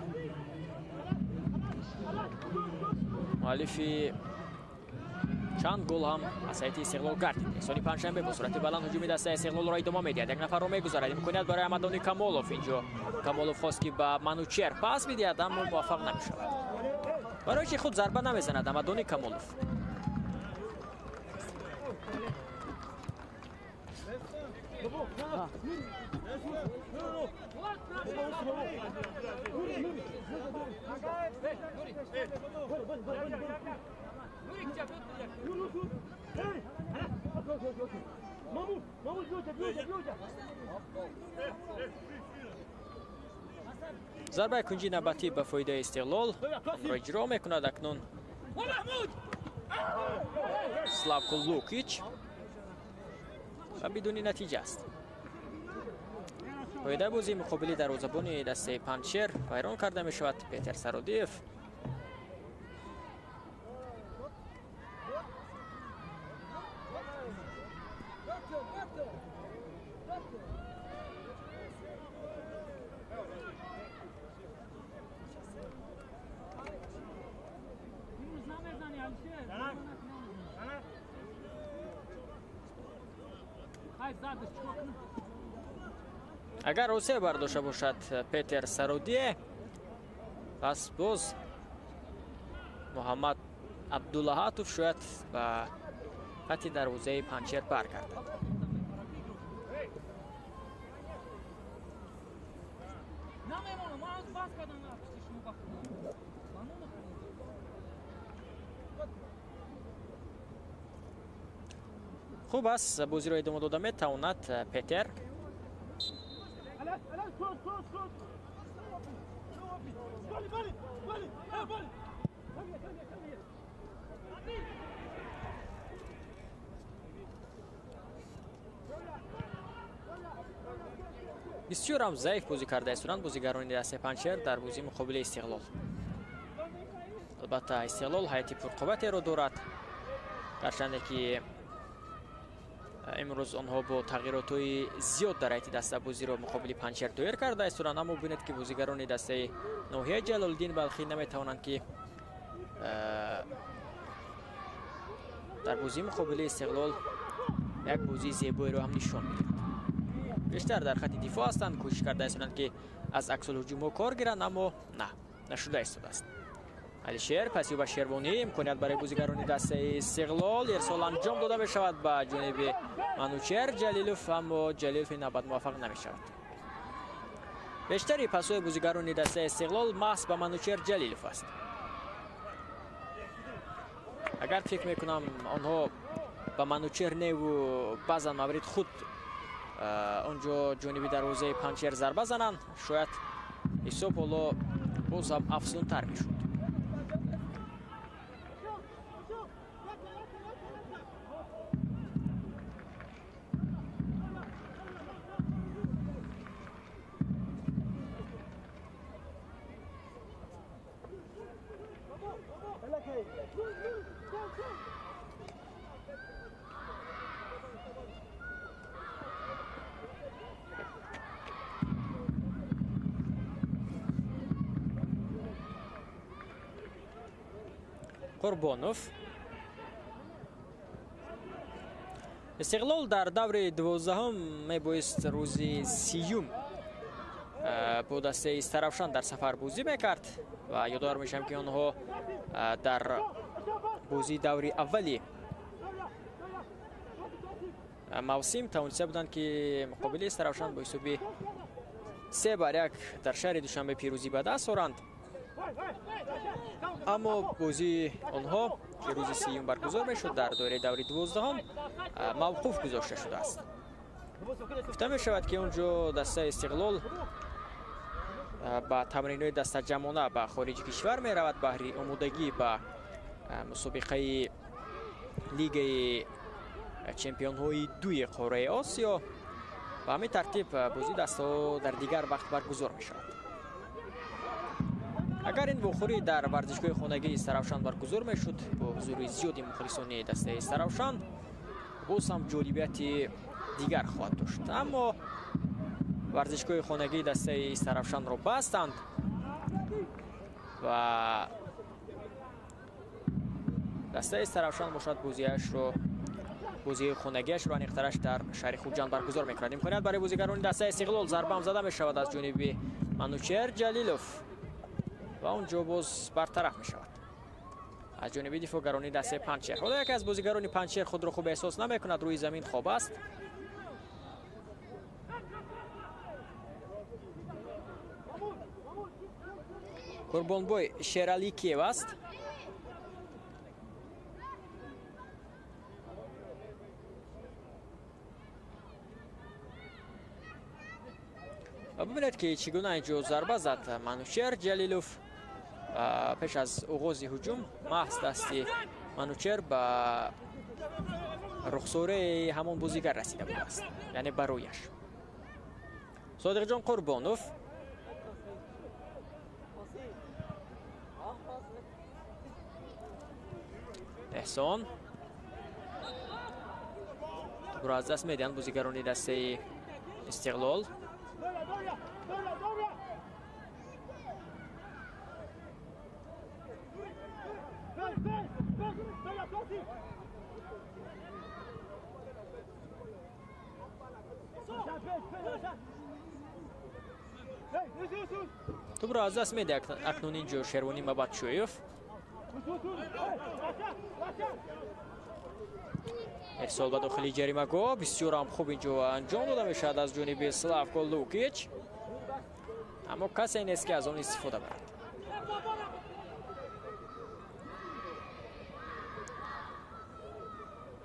A: муаллифи чанд гол ҳам аз ҳайати Истиқлол гардид. Соли панҷшанбе бо суръати баланд ҳуҷуми дастаи Истиқлолро идома медиҳад. Як нафарро мегузарад. Имконият барои Аҳмадони Камолов. Инҷо Камолов хост, ки ба Манучер пас бидиҳад, аммо муваффақ намешавад. Барои чи худ зарба намезанад Аҳмадони Камолов? Зарбаи кунҷи навбатӣ ба фоидаи Истиқлол онро иҷро мекунад акнун Славко Лукич ва бидуни натиҷа аст. Қоидаи бозии муқобили дарвозабони дастаи Панҷшер вайрон карда мешавад. Петер Сародиев агар Русия бардошта бошад Петер Сародие, пас боз Муҳаммад Абдуллаҳатов шояд ба хати дарвозаи Панҷшер баргардад. Хуб аст, бозиро идома дода метавонад Петер. Бисёр ҳам заиф бозӣ карда истоданд бозигарони дастаи Панҷшер дар бозии муқобили Истиқлол. Албатта, Истиқлол ҳайати пурқувватеро дорад, гарчанде ки Имрӯз онҳо бо тағйиротҳои зиёд дар ҳайати даста бозиро муқобили Панҷшер доир карда истоданд, аммо бубинед, ки бозигарони дастаи ноҳияи Ҷалолиддин Балхӣ наметавонанд, ки дар бозии муқобили Истиқлол як бозии зебоеро ҳам нишон медиҳанд. Бештар дар хати дифоъ ҳастанд, кӯшиш карда истоданд, ки аз аксулҳуҷумҳо кор гиранд, аммо на, нашуда истодааст. Алишер паси ба Шервонӣ, имконият барои бозигарони дастаи Истиқлол, ирсол анҷом дода мешавад ба ҷониби Манучер Ҷалилов, аммо Ҷалилов ин навбат муваффақ намешавад. Бештари пасҳои бозигарони дастаи Истиқлол маҳз ба Манучер Ҷалилов аст. Агар фикр мекунам, онҳо ба Манучер неву баъзан маврид худ онҷо ҷониби дарвозаи Панҷшер зарба зананд, шояд ҳисоб ҳоло боз ҳам афзунтар мешуд. Қурбонов. Истиқлол дар даври 12-ум мебоист рӯзи 30-юм бо дастаи Истаравшан дар сафар бозӣ мекард ва ёдовар мешавам, ки онҳо дар бозии даври аввали мавсим тавониста буданд, ки муқобили Истаравшан бо ҳисоби 3-1 дар шаҳри Душанбе пирӯзӣ ба даст оранд. Аммо бозии онҳо, ки рӯзи 30-юм баргузор мешуд, дар доираи даври 12-ум мавқуф гузошта шудааст. Гуфта мешавад, ки он ҷо дастаи Истиқлол ба тамринҳои дастаҷамъона ба хориҷи кишвар меравад баҳри омодагӣ ба мусобиқаи лигаи чемпионҳои дуи қораи Осиё. Ба ҳамин тартиб бозии дастаҳо дар дигар вақт баргузор мешавад. Агар ин вохӯрӣ дар варзишгоҳи хонагии Истаравшан баргузор мешуд бо ҳузури зиёди мухлисони дастаи Истаравшан, боз ҳам ҷолибияти дигар хоҳад дошт. Аммо варзишгоҳи хонагии дастаи Истаравшанро бастанд ва дастаи Истаравшан бошад бозии хонагиашро аниқтараш дар шаҳри Хуҷанд баргузор мекунад. Имконият барои бозигарони дастаи Истиқлол, зарба ҳам зада мешавад аз ҷониби Манучер Ҷалилов ва он ҷо боз бартараф мешавад аз ҷониби дифоъгарони дастаи Панҷшер. Ҳоло яке аз бозигарони Панҷшер худро хуб эҳсос намекунад, рӯи замин хоб аст. Қурбонбой Шераликиев аст. Ва бубинед, ки чӣ гуна инҷо зарба зад Манучер Ҷалилов. Пеш аз оғози ҳуҷум маҳз дасти Манучер ба рухсораи ҳамон бозигар расида будааст, яъне ба рӯяш. Содиқҷон Қурбонов. Эҳсон тӯбро аз даст медиҳанд бозигарони дастаи Истиқлол. Тӯбро аз даст медиҳад акнун инҷо Шервонӣ Мабадшоев. Ирсол ба дохили ҷаримагоҳ бисёр ҳам хуб инҷо анҷом дода мешавад аз ҷониби Славко Лукич, аммо касе нест, ки аз он истифода барад.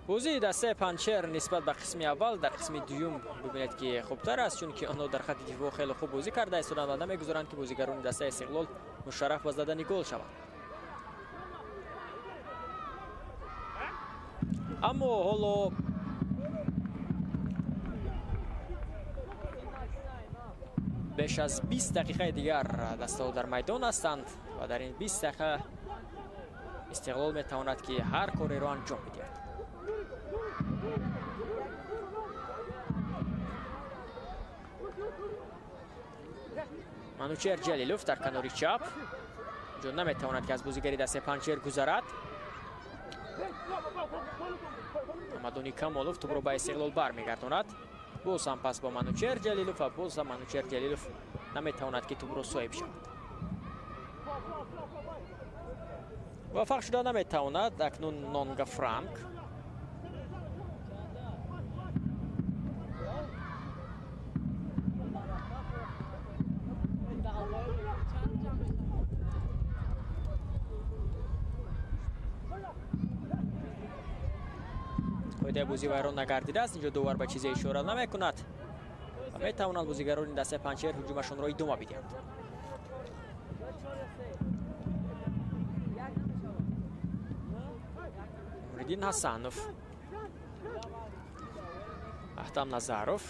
A: Бозии дастаи Панҷшер нисбат ба қисми аввал дар қисми дуюм бубинед, ки хубтар аст, чунки онҳо дар хати дифоъ хеле хуб бозӣ карда истоданд ва намегузоранд, ки бозигарони дастаи Истиқлол мушарраф ба задани гол шаванд. Аммо ҳоло беш аз 20 дақиқаи дигар дастаҳо дар майдон ҳастанд ва дар ин 20 дақиқа Истиқлол метавонад, ки ҳар кореро анҷом бидиҳад. Манучер Ҷалилов дар канори чап. Инҷо наметавонад, ки аз бозигари дастаи Панҷшер гузарад. Амадони Камолов тӯбро ба Истиқлол бармегардонад. Боз ҳам пас бо Манучер Ҷалилов ва боз ҳам Манучер Ҷалилов наметавонад, ки тӯбро соҳиб шавад. Муваффақ шуда наметавонад. Акнун Нонга Франк. Қоидаи бозӣ вайрон нагардидааст. Инҷо довар ба чизе ишора намекунад ва метавонанд бозигарони дастаи Панҷшер ҳуҷумашонро идома бидиҳанд. Нуриддин Ҳасанов, Аҳтам Назаров,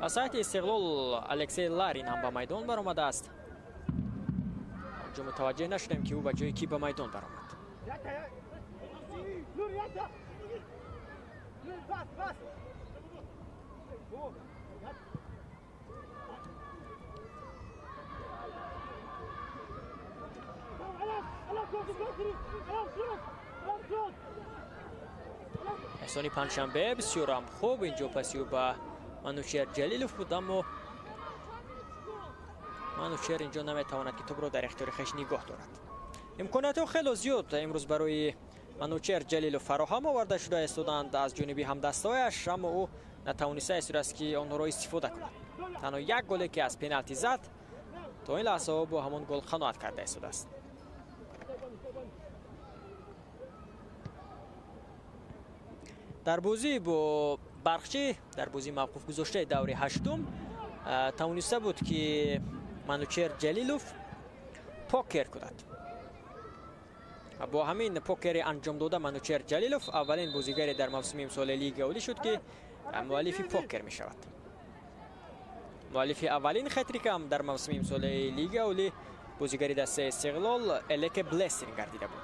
A: аз сайти Истиқлол Алексей Ларин ҳам ба майдон баромадааст. Онҷо мутаваҷҷеҳ нашудем, ки ӯ ба ҷои кӣ ба майдон баромад. Эҳсони Панҷшанбе бисёрам хуб инҷо паси ӯ ба Манучер Ҷалилов буд, аммо Манучер инҷо наметавонад, ки тӯбро дар ихтиёри хеш нигоҳ дорад. Имкониятҳо хело зиёд имрӯз барои Манучер Ҷалилов фароҳам оварда шуда истоданд аз ҷониби ҳамдастҳояш, аммо ӯ натавониста истодааст, ки онҳоро истифода кунад. Танҳо як голе, ки аз пеналти зад, то ин лаҳзаҳо бо ҳамон гол қаноат карда истодааст. Дар бозӣ бо Барқчӣ, дар бозии мавқуф гузоштаи даври ҳаштум, тавониста буд, ки Манучер Ҷалилов покер кунад. Бо ҳамин покери анҷом дода Манучер Ҷалилов аввалин бозигаре дар мавсими имсолаи Лигаи Олӣ шуд, ки муаллифи покер мешавад. Муаллифи аввалин хетрик ҳам дар мавсими имсолаи Лигаи Олӣ бозигари дастаи Истиқлол Элеке Блессинг гардида буд.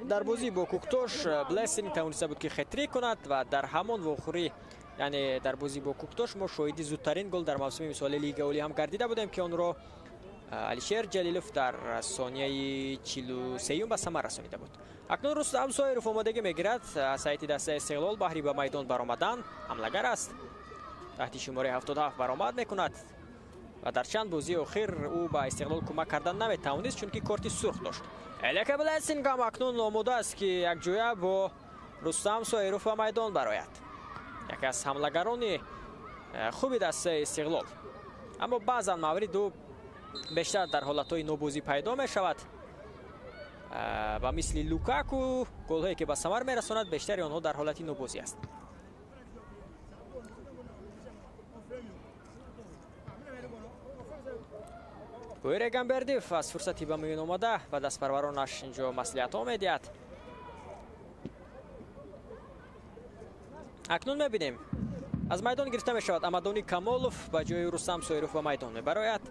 A: Дар бозӣ бо Куктош Блессинг тавониста буд, ки хетрик кунад ва дар ҳамон вохӯрӣ, яъне дар бозӣ бо Куктош, мо шоҳиди зудтарин гол дар мавсими имсолаи Лигаи Олӣ ҳам гардида будем, ки онро Алишер Ҷалилов дар сонияи 43 ба самар расонида буд. Акнун Рустам Соиров омодагӣ мегирад аз ҳайати дастаи Истиқлол баҳри ба майдон баромадан. Ҳамлагар аст, таҳти шумораи 77 баромад мекунад ва дар чанд бозии охир ӯ ба Истиқлол кӯмак кардан наметавонист, чунки корти сурх дошт. Элеке Блессинг ҳам акнун омода аст, ки якҷоя бо Рустам Соиров ба майдон барояд. Яке аз ҳамлагарони хуби дастаи Истиқлол, аммо баъзан маврид ӯ бештар дар ҳолатҳои нобозӣ пайдо мешавад ва мисли Лукаку голҳое, ки ба самар мерасонад, бештари онҳо дар ҳолати нобозӣ аст. Боир Эгамбердиев аз фурсати ба миён омада ба дастпарваронаш инҷо маслиҳатҳо медиҳад. Акнун мебинем, аз майдон гирифта мешавад Амадони Камолов, ба ҷои Рустам Соиров ба майдон мебарояд.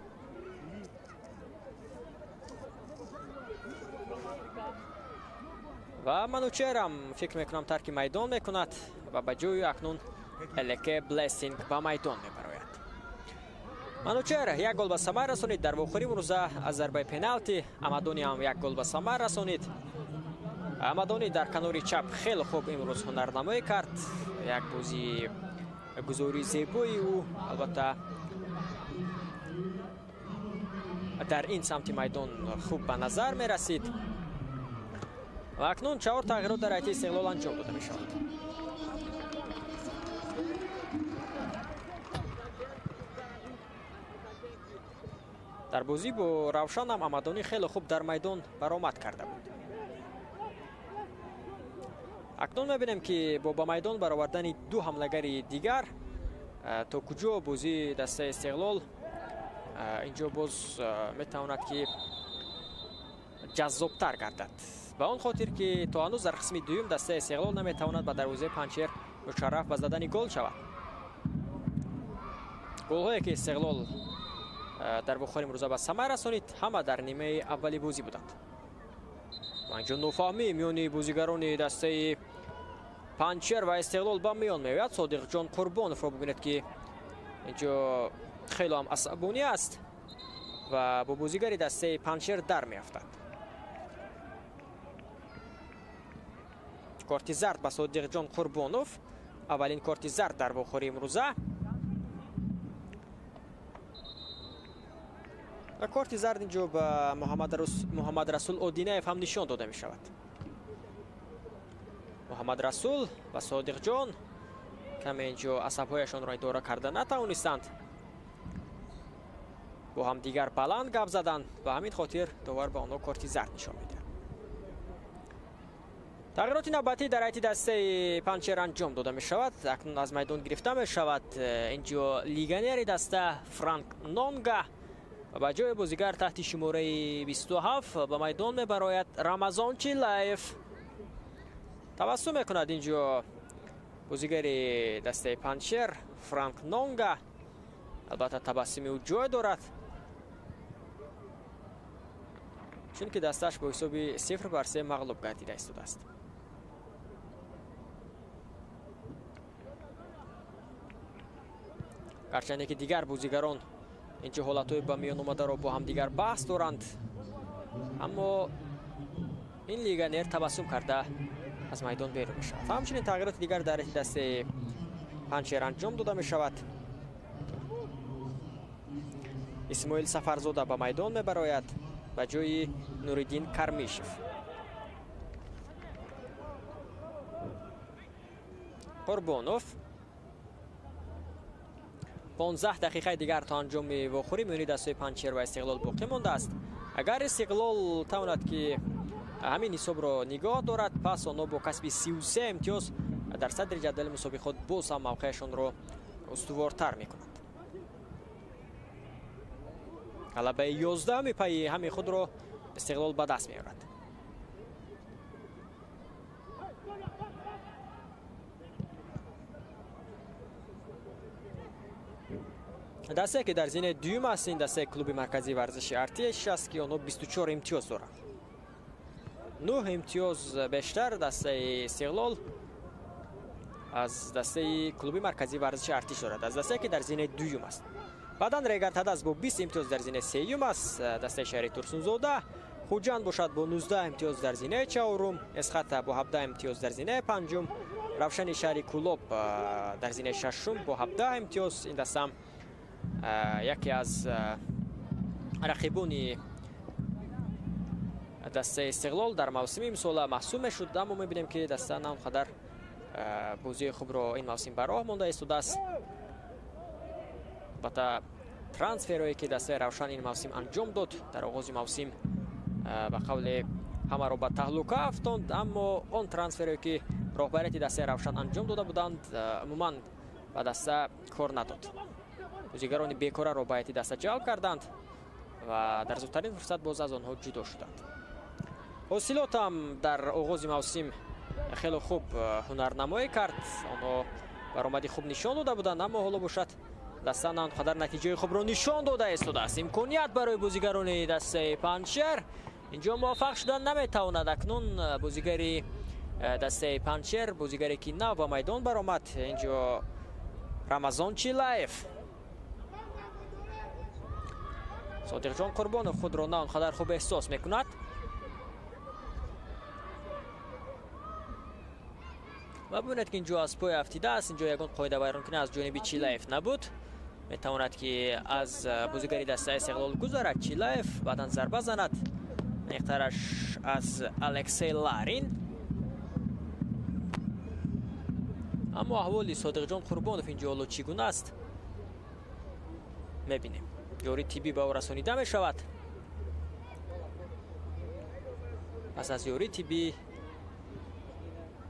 A: Ва Манучерам фикр мекунам тарки майдон мекунад ва ба ҷои акнун Элеке Блессинг ба майдон мебарояд. Манучер як гол ба самар расонид дар вохӯрии имрӯза аз зарбаи пеналти. Амадони ҳам як гол ба самар расонид. Амадони дар канори чап хеле хуб имрӯз ҳунарнамоӣ кард. Як бозии гузории зебои ӯ албатта дар ин самти майдон хуб ба назар мерасид. Ва акнун чаҳор тағйирот дар ҳайати Истиқлол анҷом дода мешавад. Дар бозӣ бо Равшан ҳам Амадонӣ хеле хуб дар майдон баромад карда буд. Акнун мебинем, ки бо ба майдон баровардани ду ҳамлагари дигар то куҷо бозии дастаи Истиқлол инҷо боз метавонад, ки ҷаззобтар гардад. Ба он хотир, ки то ҳанӯз дар қисми дуюм дастаи Истиқлол наметавонад ба дарвозаи Панҷшер мушарраф ба задани гол шавад. Голҳое, ки Истиқлол дар вохӯри имрӯза ба самар расонид. Ҳама дар нимаи аввали бозӣ буданд. Ва инҷо нофаҳмӣ миёни бозигарони дастаи Панҷшер ва Истиқлол ба миён меояд. Содиқҷон Қурбоновро бибинед, ки инҷо хеле ҳам асабонӣ аст ва бо бозигари дастаи Панҷшер дар меафтад. Корти зард ба Содиқҷон Қурбонов, аввалин корти зард дар вохӯри имрӯза. Ва корти зард инҷо ба Муҳаммад Расул Одинаев ҳам нишон дода мешавад. Муҳаммад Расул ва Содиқҷон каме инҷо асабҳояшонро идора карда натавонистанд, бо ҳамдигар баланд гап заданд, ба ҳамин хотир довар ба онҳо корти зард нишон медиҳад. Тағйироти навбатӣ дар ҳайати дастаи Панҷшер анҷом дода мешавад. Акнун аз майдон гирифта мешавад инҷо легионери даста Франк Нонга ва ба ҷои бозигар таҳти шумораи 27 ба майдон мебарояд Рамазон Чилаев. Табассум мекунад инҷо бозигари дастаи Панҷшер Франк Нонга. Албатта табассуми ӯ ҷой дорад, чунки дастааш бо ҳисоби 0-3 мағлуб гардида истодааст. Гарчанде ки дигар бозигарон инҷо ҳолатҳои ба миён омадаро бо ҳамдигар баҳс доранд, аммо ин легионер табассум карда аз майдон берун мешавад. Ҳамчунин тағйироти дигар дар дастаи Панҷшер анҷом дода мешавад. Исмоил Сафарзода ба майдон мебарояд ба ҷои Нуриддин Кармишев. Қурбонов. 15 дақиқаи дигар то анҷоми вохӯрӣ миёни дастаи Панҷшер ва Истиқлол боқӣ мондааст. Агар Истиқлол тавонад ки ҳамин ҳисобро нигоҳ дорад, пас онҳо бо касби 33 имтиёз дар садри ҷадвали мусобиқот боз ҳам мавқеашонро устувортар мекунанд. Ғалабаи 11-уми пайи ҳами худро Истиқлол ба даст меорад. Дастае ки дар зинаи дуюм аст, ин дастаи клуби марказии варзиши Артиш аст, ки онҳо 24 имтиёз доранд. 9 имтиёз бештар дастаи Истиқлол аз дастаи клуби марказии варзиши Артиш дорад, аз дастае ки дар зинаи дуюм аст. Баъдан Регар-ТадАЗ бо 20 имтиёз дар зинаи сеюм аст, дастаи шаҳри Турсунзода. Хуҷанд бошад бо 19 имтиёз дар зинаи чаҳорум, Эсхата бо 17 имтиёз дар зинаи панҷум, Равшани шаҳри Кулоб дар зинаи шашум бо 17 имтиёз. Ин дастам яке аз рақибони дастаи Истиқлол дар мавсими имсола маҳсуб мешуд, аммо мебинем ки даста на он қадар бозии хубро ин мавсим ба роҳ монда истодааст. Албатта трансферҳое ки дастаи Равшан ин мавсим анҷом дод дар оғози мавсим ба қавле ҳамаро ба таҳлука афтонд, аммо он трансферҳое ки роҳбарияти дастаи Равшан анҷом дода буданд умуман ба даста кор надод. Бозигарони бекораро ба ҳайати даста ҷалб карданд ва дар зудтарин фурсат боз аз онҳо ҷудо шуданд. Ҳосилот ҳам дар оғози мавсим хеле хуб ҳунарнамоӣ кард, онҳо баромади хуб нишон дода буданд, аммо ҳоло бошад даста на он қадар натиҷаи хубро нишон дода истодааст. Имконият барои бозигарони дастаи Панҷшер инҷо муваффақ шудан наметавонад. Акнун бозигари дастаи Панҷшер, бозигаре ки нав ба майдон баромад, инҷо Рамазон Чилаев. Содиқҷон Қурбонов худро на он қадар хуб эҳсос мекунад. Ва бибинед ки инҷо аз пой афтидааст. Инҷо ягон қоидавайронкунӣ аз ҷониби Чилаев набуд. Метавонад ки аз бозигари дастаи Истиқлол гузарад Чилаев, баъдан зарба занад. Аниқтараш аз Алексей Ларин. Аммо аҳволи Содиқҷон Қурбонов инҷо ҳоло чӣ гуна аст мебинем. Ёрии тиббӣ ба ӯ расонида мешавад. Пас аз ёрии тиббӣ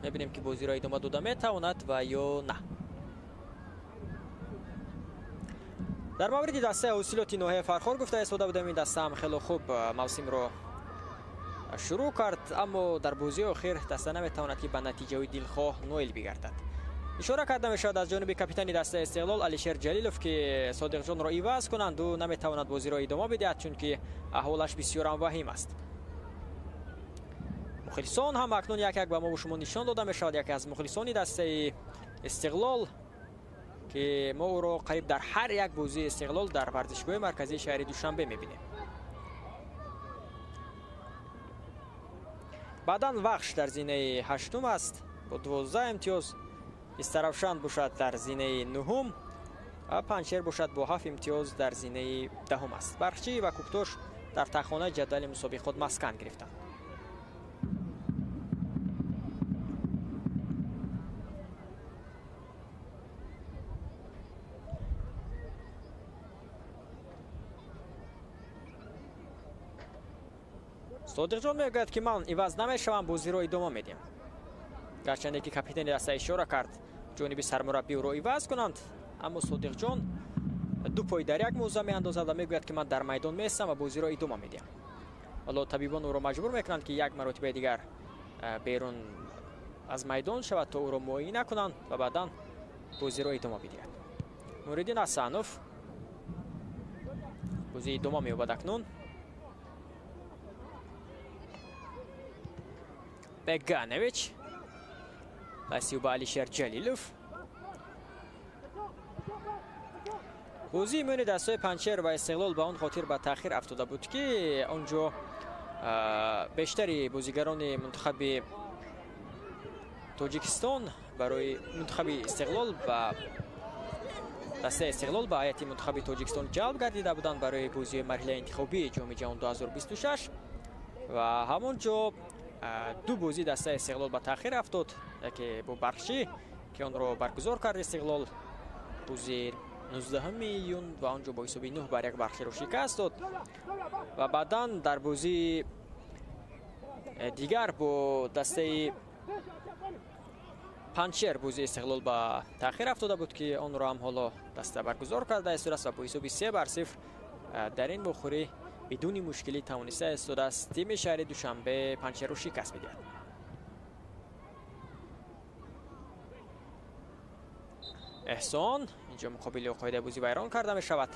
A: мебинем ки бозиро идома дода метавонад ва ё на. Дар мавриди дастаи ҳосилоти ноҳияи Фархор гуфта истода будем, ин даста ҳам хеле хуб мавсимро шурӯъ кард, аммо дар бозии охир даста наметавонад ки ба натиҷаҳои дилхоҳ ноил бигардад. Ишора карда мешавад аз ҷониби капитани дастаи Истиқлол Алишер Ҷалилов, ки Содиқҷонро иваз кунанд. Ӯ наметавонад бозиро идома бидиҳад, чунки аҳволаш бисёрам ваҳим аст. Мухлисон ҳам акнун як як ба мо шумо нишон дода мешавад. Яке аз мухлисони дастаи Истиқлол, ки мо ӯро қариб дар ҳар як бозии Истиқлол дар варзишгоҳи марказии шаҳри Душанбе мебинем. Баъдан Вахш дар зинаи ҳаштум аст бо 12 имтиёз, Истаравшан бошад дар зинаи нуҳум ва Панҷшер бошад бо 7 имтиёз дар зинаи даҳум аст. Бархчӣ ва Куктош дар таххонаи ҷадвали мусобиқот маскан гирифтанд. Содиқҷон мегӯяд, ки ман иваз намешавам, бозиро идома медиҳам. Гарчанде ки капитани даста ишора кард ҷониби сармураббӣ ӯро иваз кунанд, аммо Содиқҷон ду пой дар як мӯза меандозад ва мегӯяд, ки ман дар майдон меистам ва бозиро идома медиҳам. Ҳоло табибон ӯро маҷбур мекунанд, ки як маротибаи дигар берун аз майдон шавад, то ӯро муоина кунанд ва баъдан бозиро идома бидиҳад. Нуриддин Ҳасанов бозӣ идома меёбад акнун. Беганович пасиу ба Алишер Ҷалилов. Бозии миёни дастҳои Панҷшер ва Истиқлол ба он хотир ба таъхир афтода буд, ки он ҷо бештари бозигарони мунтахаби Тоҷикистон барои мунтахаби Истиқлол ба дастаи Истиқлол ба ҳайати мунтахаби Тоҷикистон ҷалб гардида буданд барои бозии марҳилаи интихобии Ҷоми ҷаҳон 2026 ва ҳамон ҷо ду бозӣ дастаи Истиқлол ба таъхир афтод. Яке бо Бархчӣ, ки онро баргузор кард Истиқлол рӯзи 19 июн ва он ҷо бо ҳисоби 9-1 Бархчиро шикаст дод ва баъдан дар бозии дигар бо дастаи Панҷшер бозии Истиқлол ба таъхир афтода буд, ки онро ҳам ҳоло даста баргузор карда истодааст ва бо ҳисоби 3-0 дар ин вохӯрӣ бидуни мушкилӣ тавониста истодааст тими шаҳри Душанбе Панҷшерро шикаст бидиҳад. Эҳсон инҷо муқобили қоидаи бозӣ вайрон карда мешавад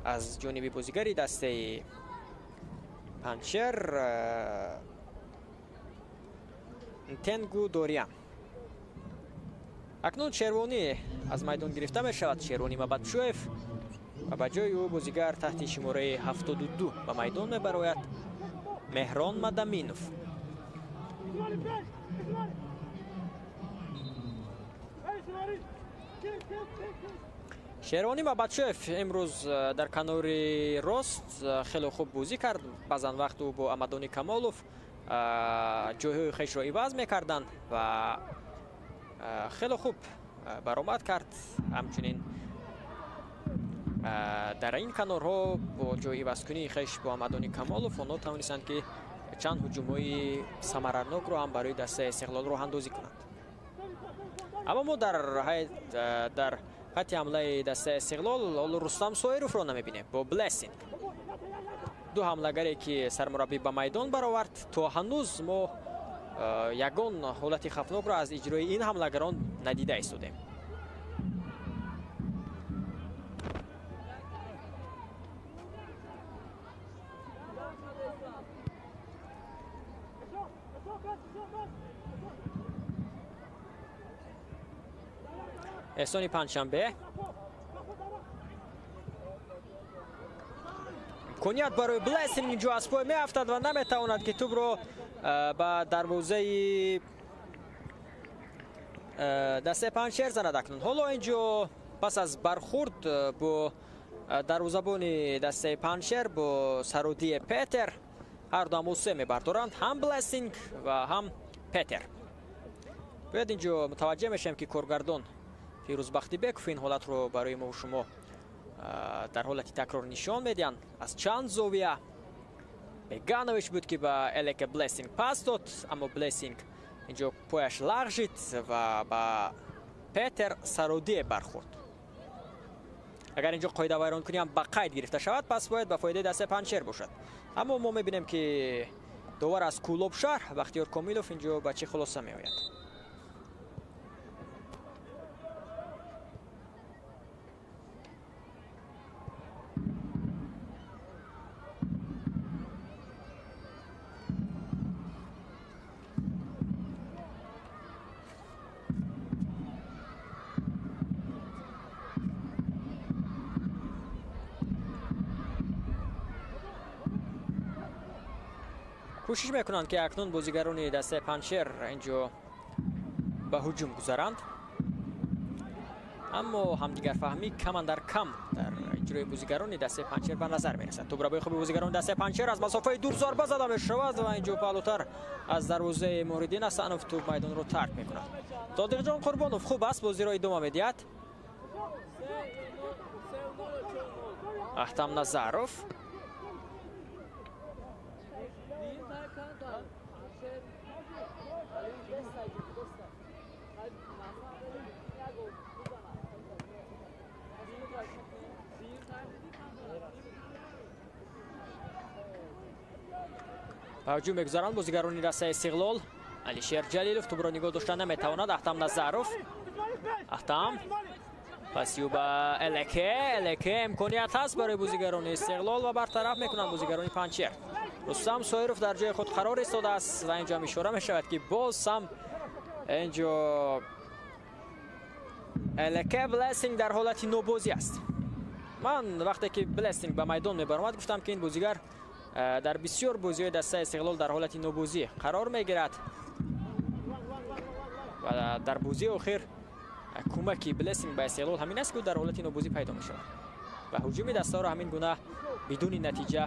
A: аз ҷониби бозигари дастаи Панҷшер Тенгу Дориан. Акнун Шервонӣ аз майдон гирифта мешавад. Шервонӣ Мабадшоев ва ба ҷои ӯ бозигар таҳти шумораи 72 ба майдон мебарояд Меҳрон Мадаминов. Шервонӣ Мабадшоев имрӯз дар канори рост хеле хуб бозӣ кард. Баъзан вақт ӯ бо Амадони Камолов ҷойҳои хешро иваз мекарданд ва хеле хуб баромад кард. Ҳамчунин дар ин канорҳо бо ҷои ивазкунии хеш бо Амадони Камолов онҳо тавонистанд, ки чанд ҳуҷумҳои самаранокро ҳам барои дастаи Истиқлол роҳандозӣ кунанд. Аммо мо дар хатти ҳамлаи дастаи Истиқлол ҳоло Рустам Соировро намебинем бо Блессинг. Ду ҳамлагаре, ки сармураббӣ ба майдон баровард, то ҳанӯз мо ягон ҳолати хавфнокро аз иҷрои ин ҳамлагарон надида истодем. Эҳсони Панҷшанбе имконият барои Блессинг инҷо аз пой меафтад ва наметавонад, ки тӯбро ба дарвозаи дастаи Панҷшер занад. Акнун ҳоло инҷо пас аз бархурд бо дарвозабони дастаи Панҷшер бо Сарудии Петер ҳар ду ҳам мебардоранд, ҳам Блессинг ва ҳам Петер. Бояд инҷо мутаваҷҷеҳ мешавем, ки коргардон Фирӯз Бахтибеков ин ҳолатро барои мо шумо дар ҳолати такрор нишон медиҳанд. Аз чанд зовия Беганович буд, ки ба Элеке Блессинг пас дод, аммо Блессинг инҷо пояш лағжид ва ба Петер Сарудие бархӯрд. Агар инҷо қоидавайронкунӣ ҳам ба қайд гирифта шавад, пас бояд ба фоидаи дастаи Панҷшер бошад. Аммо мо мебинем, ки довар аз Кӯлоб шаҳр Бахтиёр Комилов инҷо ба чӣ хулоса меояд. Кӯшиш мекунанд, ки акнун бозигарони дастаи Панҷшер инҷо ба ҳуҷум гузаранд, аммо ҳамдигарфаҳмӣ камандар кам дар иҷрои бозигарони дастаи Панҷшер ба назар мерасад. Тӯбрабои хуби бозигарони дастаи Панҷшер аз масофаи дур зарба зада мешавад ва инҷо паҳлӯтар аз дарвозаи Муҳриддин Ҳасанов тӯб майдонро тарк мекунад. Содиқҷон Қурбонов хуб аст, бозиро идома медиҳад. Аҳтам Назаров. Ҳуҷум мегузаранд бозигарони дастаи Истиқлол. Алишер Ҷалилов тӯбро нигоҳ дошта наметавонад. Аҳтам Назаров. Аҳтам пасиу ба Элеке. Элеке имконият ҳаст барои бозигарони Истиқлол ва бартараф мекунанд бозигарони Панҷшер. Рустам Соиров дар ҷои худ қарор истодааст ва инҷо ҳам ишора мешавад, ки боз ҳам инҷо Элеке Блессинг дар ҳолати нобозӣ аст. Ман вақте ки Блессинг ба майдон мебаромад, гуфтам, ки ин бозигар дар бисёр бозиҳои дастаи Истиқлол дар ҳолати нобозӣ қарор мегирад ва дар бозии охир кӯмаки Блессинг ба Истиқлол ҳамин аст, ки дар ҳолати нобозӣ пайдо мешавад ва ҳуҷуми дастаҳоро ҳамин гуна бидуни натиҷа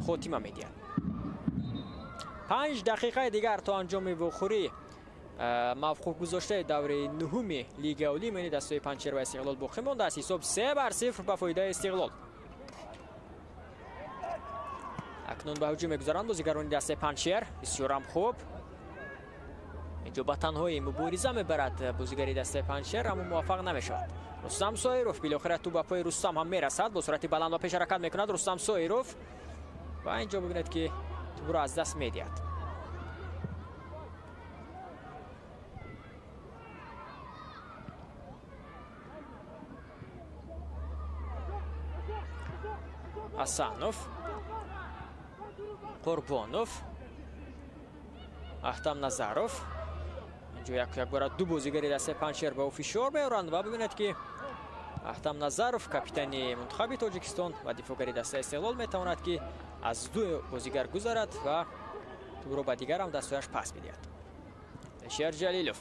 A: хотима медиҳад. 5 дақиқаи дигар то анҷоми вохӯрӣ мавқуф гузоштаи давраи нуҳуми Лигаи Олӣ миёни дастаҳои Панҷшер ва Истиқлол боқӣ мондааст. Ҳисоб 3-0 ба фоидаи Истиқлол. Акнун ба ҳуҷум мегузаранд бозигарони дастаи Панҷшер. Бисёрам хуб. Инҷо ба танҳоӣ мубориза мебарад бозигари дастаи Панҷшер, аммо муваффақ намешавад. Рустам Соиров билохира тӯб ба пои Рустам ҳам мерасад. Бо суръати баланд ба пеш ҳаракат мекунад Рустам Соиров ва инҷо бибинед, ки тӯбро аз даст медиҳад. Ҳасанов, Қурбонов, Аҳтам Назаров. Инҷо якбора ду бозигари дастаи Панҷшер ба ӯ фишор меоранд ва бибинед, ки Аҳтам Назаров, капитани мунтахаби Тоҷикистон ва дифоъгари дастаи Истиқлол, метавонад, ки аз ду бозигар гузарад ва тӯбро ба дигар ҳамдастҳояш пас бидиҳад. Шер Ҷалилов.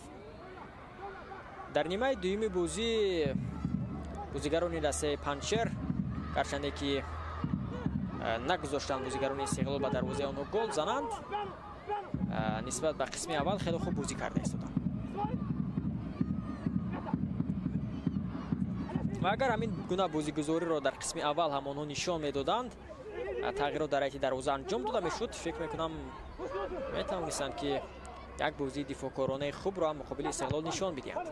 A: Дар нимаи дуюми бозӣ бозигарони дастаи Панҷшер, гарчанде ки нагузоштанд бозигарони Истиқлол ба дарвозаи онҳо гол зананд, нисбат ба қисми аввал хеле хуб бозӣ карда истоданд. Ва агар ҳамин гуна бозигузориро дар қисми аввал ҳам онҳо нишон медоданд, тағйирот дар ҳайати дарвоза анҷом дода мешуд, фикр мекунам метавонистанд, ки як бозии дифоъкоронаи хубро ҳам муқобили Истиқлол нишон бидиҳанд.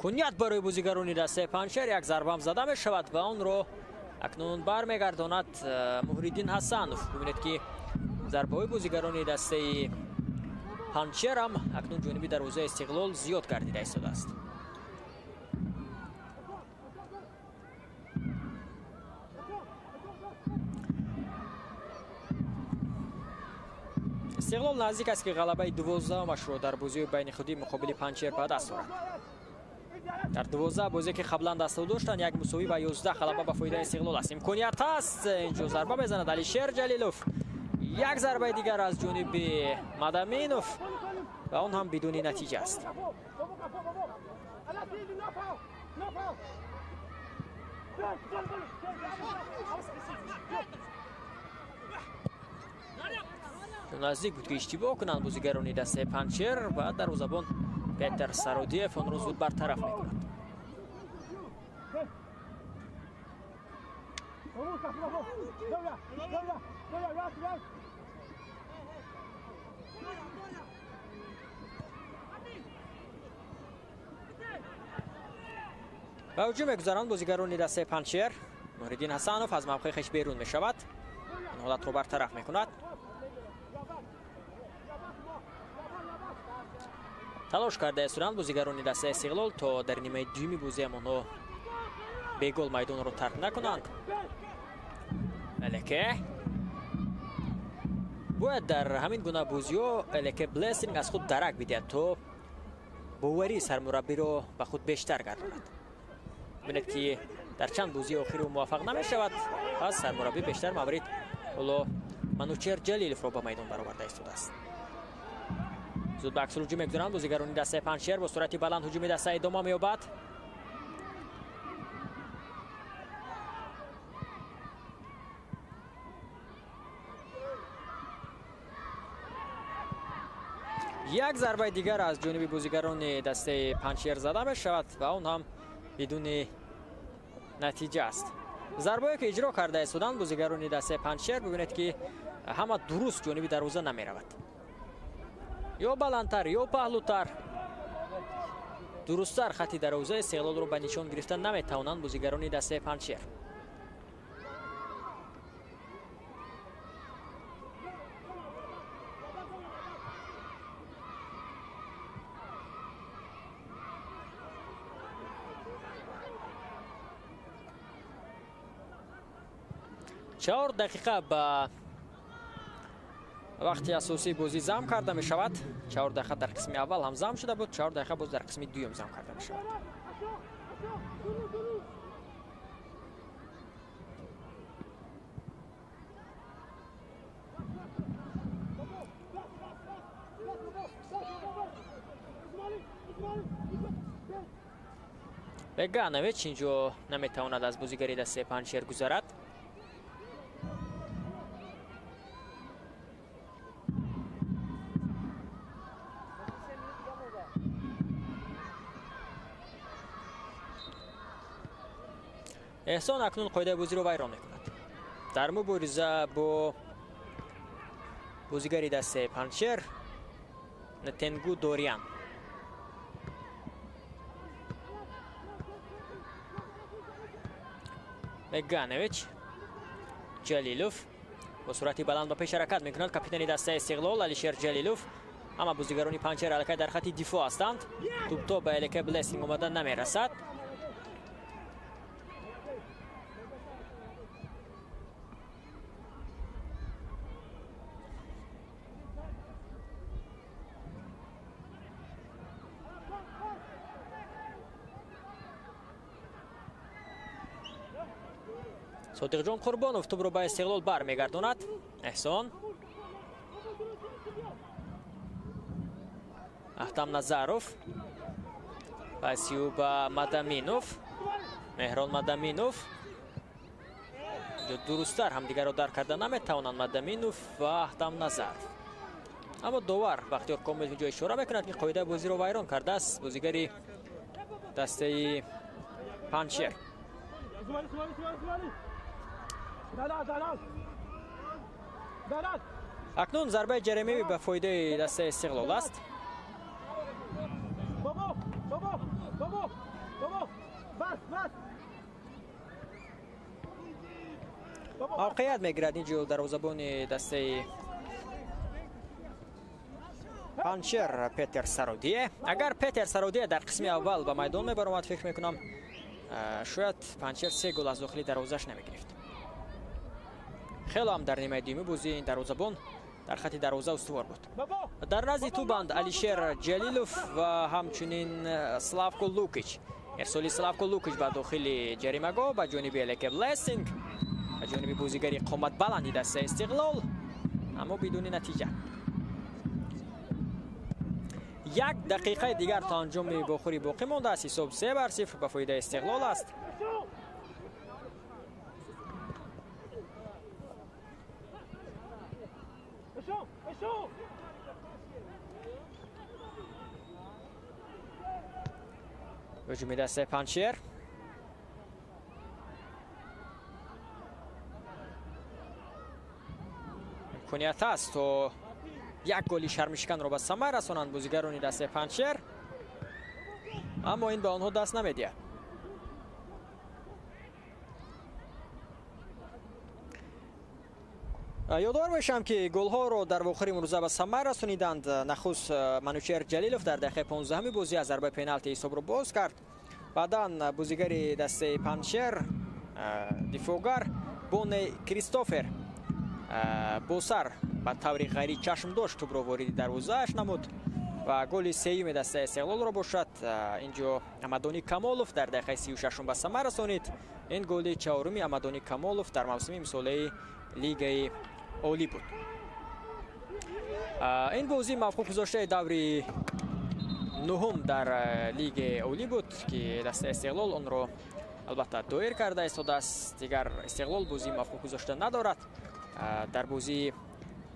A: Имконият барои бозигарони дастаи Панҷшер, як зарбаам зада мешавад ва онро акнун бармегардонад Муҳриддин Ҳасанов. Бибинед, ки зарбаҳои бозигарони дастаи Панҷшер ҳам акнун ҷониби дарвозаи Истиқлол зиёд гардида истодааст. Истиқлол наздик аст, ки ғалабаи 12-умашро дар бозиҳои байни худӣ муқобили Панҷшер ба даст орад. Дар 12 бозие, ки қаблан даст доштанд, як мусовӣ ва 11 ғалаба ба фоидаи Истиқлол аст. Имконият ҳаст, инҷо зарба мезанад Алишер Ҷалилов. Як зарбаи дигар аз ҷониби Мадаминов ва он ҳам бидуни натиҷа аст. Наздик буд, ки иштибоҳ кунанд бозигарони дастаи Панҷшер ва дарвозабон Петр Сародиев онро зуд бартараф мекунад. Ба ҳуҷум мегузаранд бозигарони дастаи Панҷшер. Муҳриддин Ҳасанов аз мавқеи хеш берун мешавад, ин ҳолатро бартараф мекунад. Талош карда истоданд бозигарони дастаи Истиқлол, то дар нимаи дуюми бозиам онҳо Бегол майдонро тарк накунанд. Элеке бояд дар ҳамин гуна бозиҳо Элеке Блессинг аз худ дарак бидиҳад, то боварии сармураббиро ба худ бештар гардонад. Бинед ки дар чанд бозии охир ӯ муваффақ намешавад, пас сармураббӣ бештар маврид ҳоло Манучер Ҷалиловро ба майдон бароварда истодааст. Зуд ба аксул ҳуҷум мегузоранд бозигарони дастаи Панҷшер. Бо суръати баланд ҳуҷуми даста идома меёбад. Як зарбаи дигар аз ҷониби бозигарони дастаи Панҷшер зада мешавад ва он ҳам бидуни натиҷа аст. Зарбае ки иҷро карда истоданд бозигарони дастаи Панҷшер, бибинед ки ҳама дуруст ҷониби дарвоза намеравад. Ё баландтар, ё паҳлӯтар. Дурусттар хати дарвозаи Истиқлолро ба нишон гирифта наметавонанд бозигарони дастаи Панҷшер. 4 дақиқа ба вақти асосии бозӣ зам карда мешавад. 4 дақиқа дар қисми аввал ҳам зам шуда буд, 4 дақиқа боз дар қисми дуюм зам карда мешавад. Беганович инҷо наметавонад аз бозигари дастаи Панҷшер гузарад. Эҳсон акнун қоидаи бозиро вайрон мекунад. Дар мубориза бо бозигари дастаи Панҷшер Тенгу Дориан. Беганович, Ҷалилов бо суръати баланд ба пеш ҳаракат мекунад. Капитани дастаи Истиқлол Алишер Ҷалилов. Ҳама бозигарони Панҷшер аллакай дар хати дифоъ ҳастанд. Тӯбто ба Элеке Блессинг омада намерасад. Содиқҷон Қурбонов тӯбро ба Истиқлол бармегардонад. Эҳсон, Аҳтам Назаров, пасиу ба Мадаминов, Меҳрон Мадаминов. Дурусттар ҳамдигарро дарк карда наметавонанд Мадаминов ва Аҳтам Назаров. Аммо довар Бахтиёр Комилов инҷо ишора мекунад, ки қоидаи бозиро вайрон кардааст бозигари дастаи Панҷшер. Акнун зарбаи ҷаримавӣ ба фоидаи дастаи Истиқлол аст. Мавқеият мегирад инҷо дарвозабони дастаи Панҷшер Петер Сародие. Агар Петер Сародие дар қисми аввал ба майдон мебаромад, фикр мекунам шояд Панҷшер 3 гол аз дохили дарвозаш намегирифт. Хело ҳам дар нимаи дуюми бозӣ ин дарвозабон дар хати дарвоза устувор буд. Дар назди тӯбанд Алишер Ҷалилов ва ҳамчунин Славко Лукич. Ирсоли Славко Лукич ба дохили ҷаримагоҳ ба ҷониби Элеке Блессинг, ба ҷониби бозигари қоматбаланди дастаи Истиқлол, аммо бидуни натиҷа. 1 дақиқаи дигар то анҷоми бохӯрӣ боқӣ мондааст. Ҳисоб 3-0 ба фоидаи Истиқлол аст. Ҳуҷуми дастаи Панҷшер. Имконият аст то як голи шармишиканро ба самар расонанд бозигарони дастаи Панҷшер, аммо ин ба онҳо даст намедиҳад. Ёдовар мешавам, ки голҳоро дар вохӯри имрӯза ба самар расониданд. Нахуст Манучер Ҷалилов дар дақиқаи 15-ҳами бозӣ аз зарбаи пеналти ҳисобро боз кард Баъдан бозигари дастаи Панҷшер, дифоъгар Боне Кристофер бо сар ба таври ғайричашмдошт тӯбро вориди дарвозааш намуд ва голи сеюми дастаи Истиқлолро бошад инҷо Амадони Камолов дар дақиқаи 36 ба самар расонид. Ин голи чаҳоруми Амадони Камолов дар мавсими имсолаи Лигаи Олӣ буд. Ин бозӣ мавқуф гузоштаи даври нуҳум дар Лигаи Олӣ буд, ки дастаи Истиқлол онро албатта доир карда истодааст. Дигар Истиқлол бозии мавқуф гузошта надорад. Дар бозии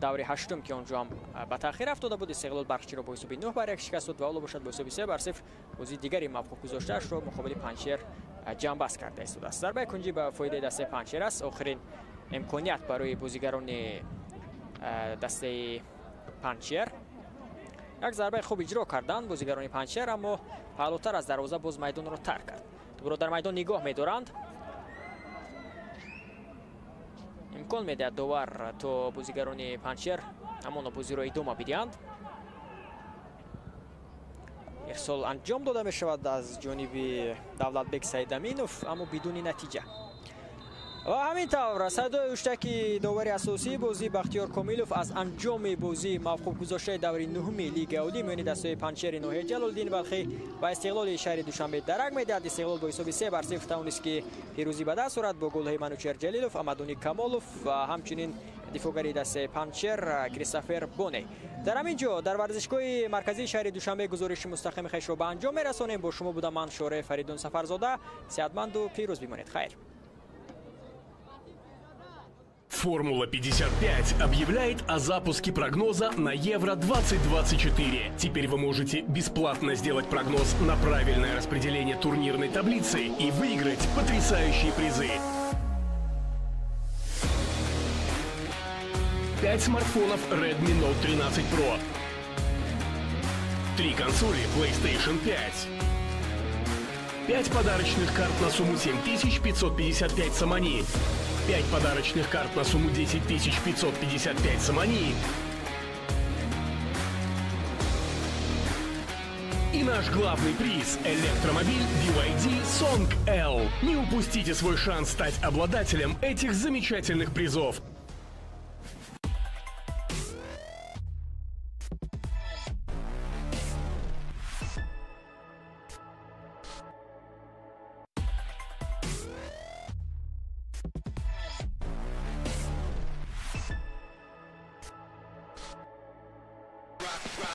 A: даври ҳаштум, ки онҷо ҳам ба таъхир афтода буд, Истиқлол Барқчиро бо ҳисоби 9-1 шикаст дод ва ҳоло бошад бо ҳисоби 3-0 бозии дигари мавқуф гузоштаашро муқобили Панҷшер ҷамъбаст карда истодааст. Зарбаи кунҷӣ ба фоидаи дастаи Панҷшер аст. Охирин имконият барои бозигарони дастаи Панҷшер. Як зарбаи хуб иҷро карданд бозигарони Панҷшер, аммо паҳлӯтар аз дарвоза боз майдонро тарк кард. Тӯбро дар майдон нигоҳ медоранд. Имкон медиҳад довар то бозигарони Панҷшер ҳамоно бозиро идома бидиҳанд. Ирсол анҷом дода мешавад аз ҷониби Давлатбек Саидаминов, аммо бидуни натиҷа. Ва ҳамин тавр садои ҳуштаки довари асосии бозӣ Бахтиёр Комилов аз анҷоми бозии мавқуф гузоштаи даври нуҳуми Лигаи Олӣ миёни дастаҳои Панҷшери ноҳияи Ҷалолиддини Балхӣ ва Истиқлоли шаҳри Душанбе дарак медиҳад. Истиқлол бо ҳисоби 3-0 тавонист, ки пирӯзӣ ба даст орад бо голҳои Манучер Ҷалилов, Амадони Камолов ва ҳамчунин дифоъгари дастаи Панҷшер Кристофер Боне. Дар ҳамин ҷо дар варзишгоҳи марказии шаҳри Душанбе гузориши мустақими хешро ба анҷом мерасонем. Бо шумо будам ман, Шореҳ Фаридун Сафарзода. Сеҳатманду пирӯз бимонед. Хайр.
D: Формула-55 объявляет о запуске прогноза на Евро-2024. Теперь вы можете бесплатно сделать прогноз на правильное распределение турнирной таблицы и выиграть потрясающие призы. 5 смартфонов Redmi Note 13 Pro, 3 консоли PlayStation 5, 5 подарочных карт на сумму 7555 сомони, 5 подарочных карт на сумму 10 555 сомони и наш главный приз – электромобиль BYD Song L. Не упустите свой шанс стать обладателем этих замечательных призов.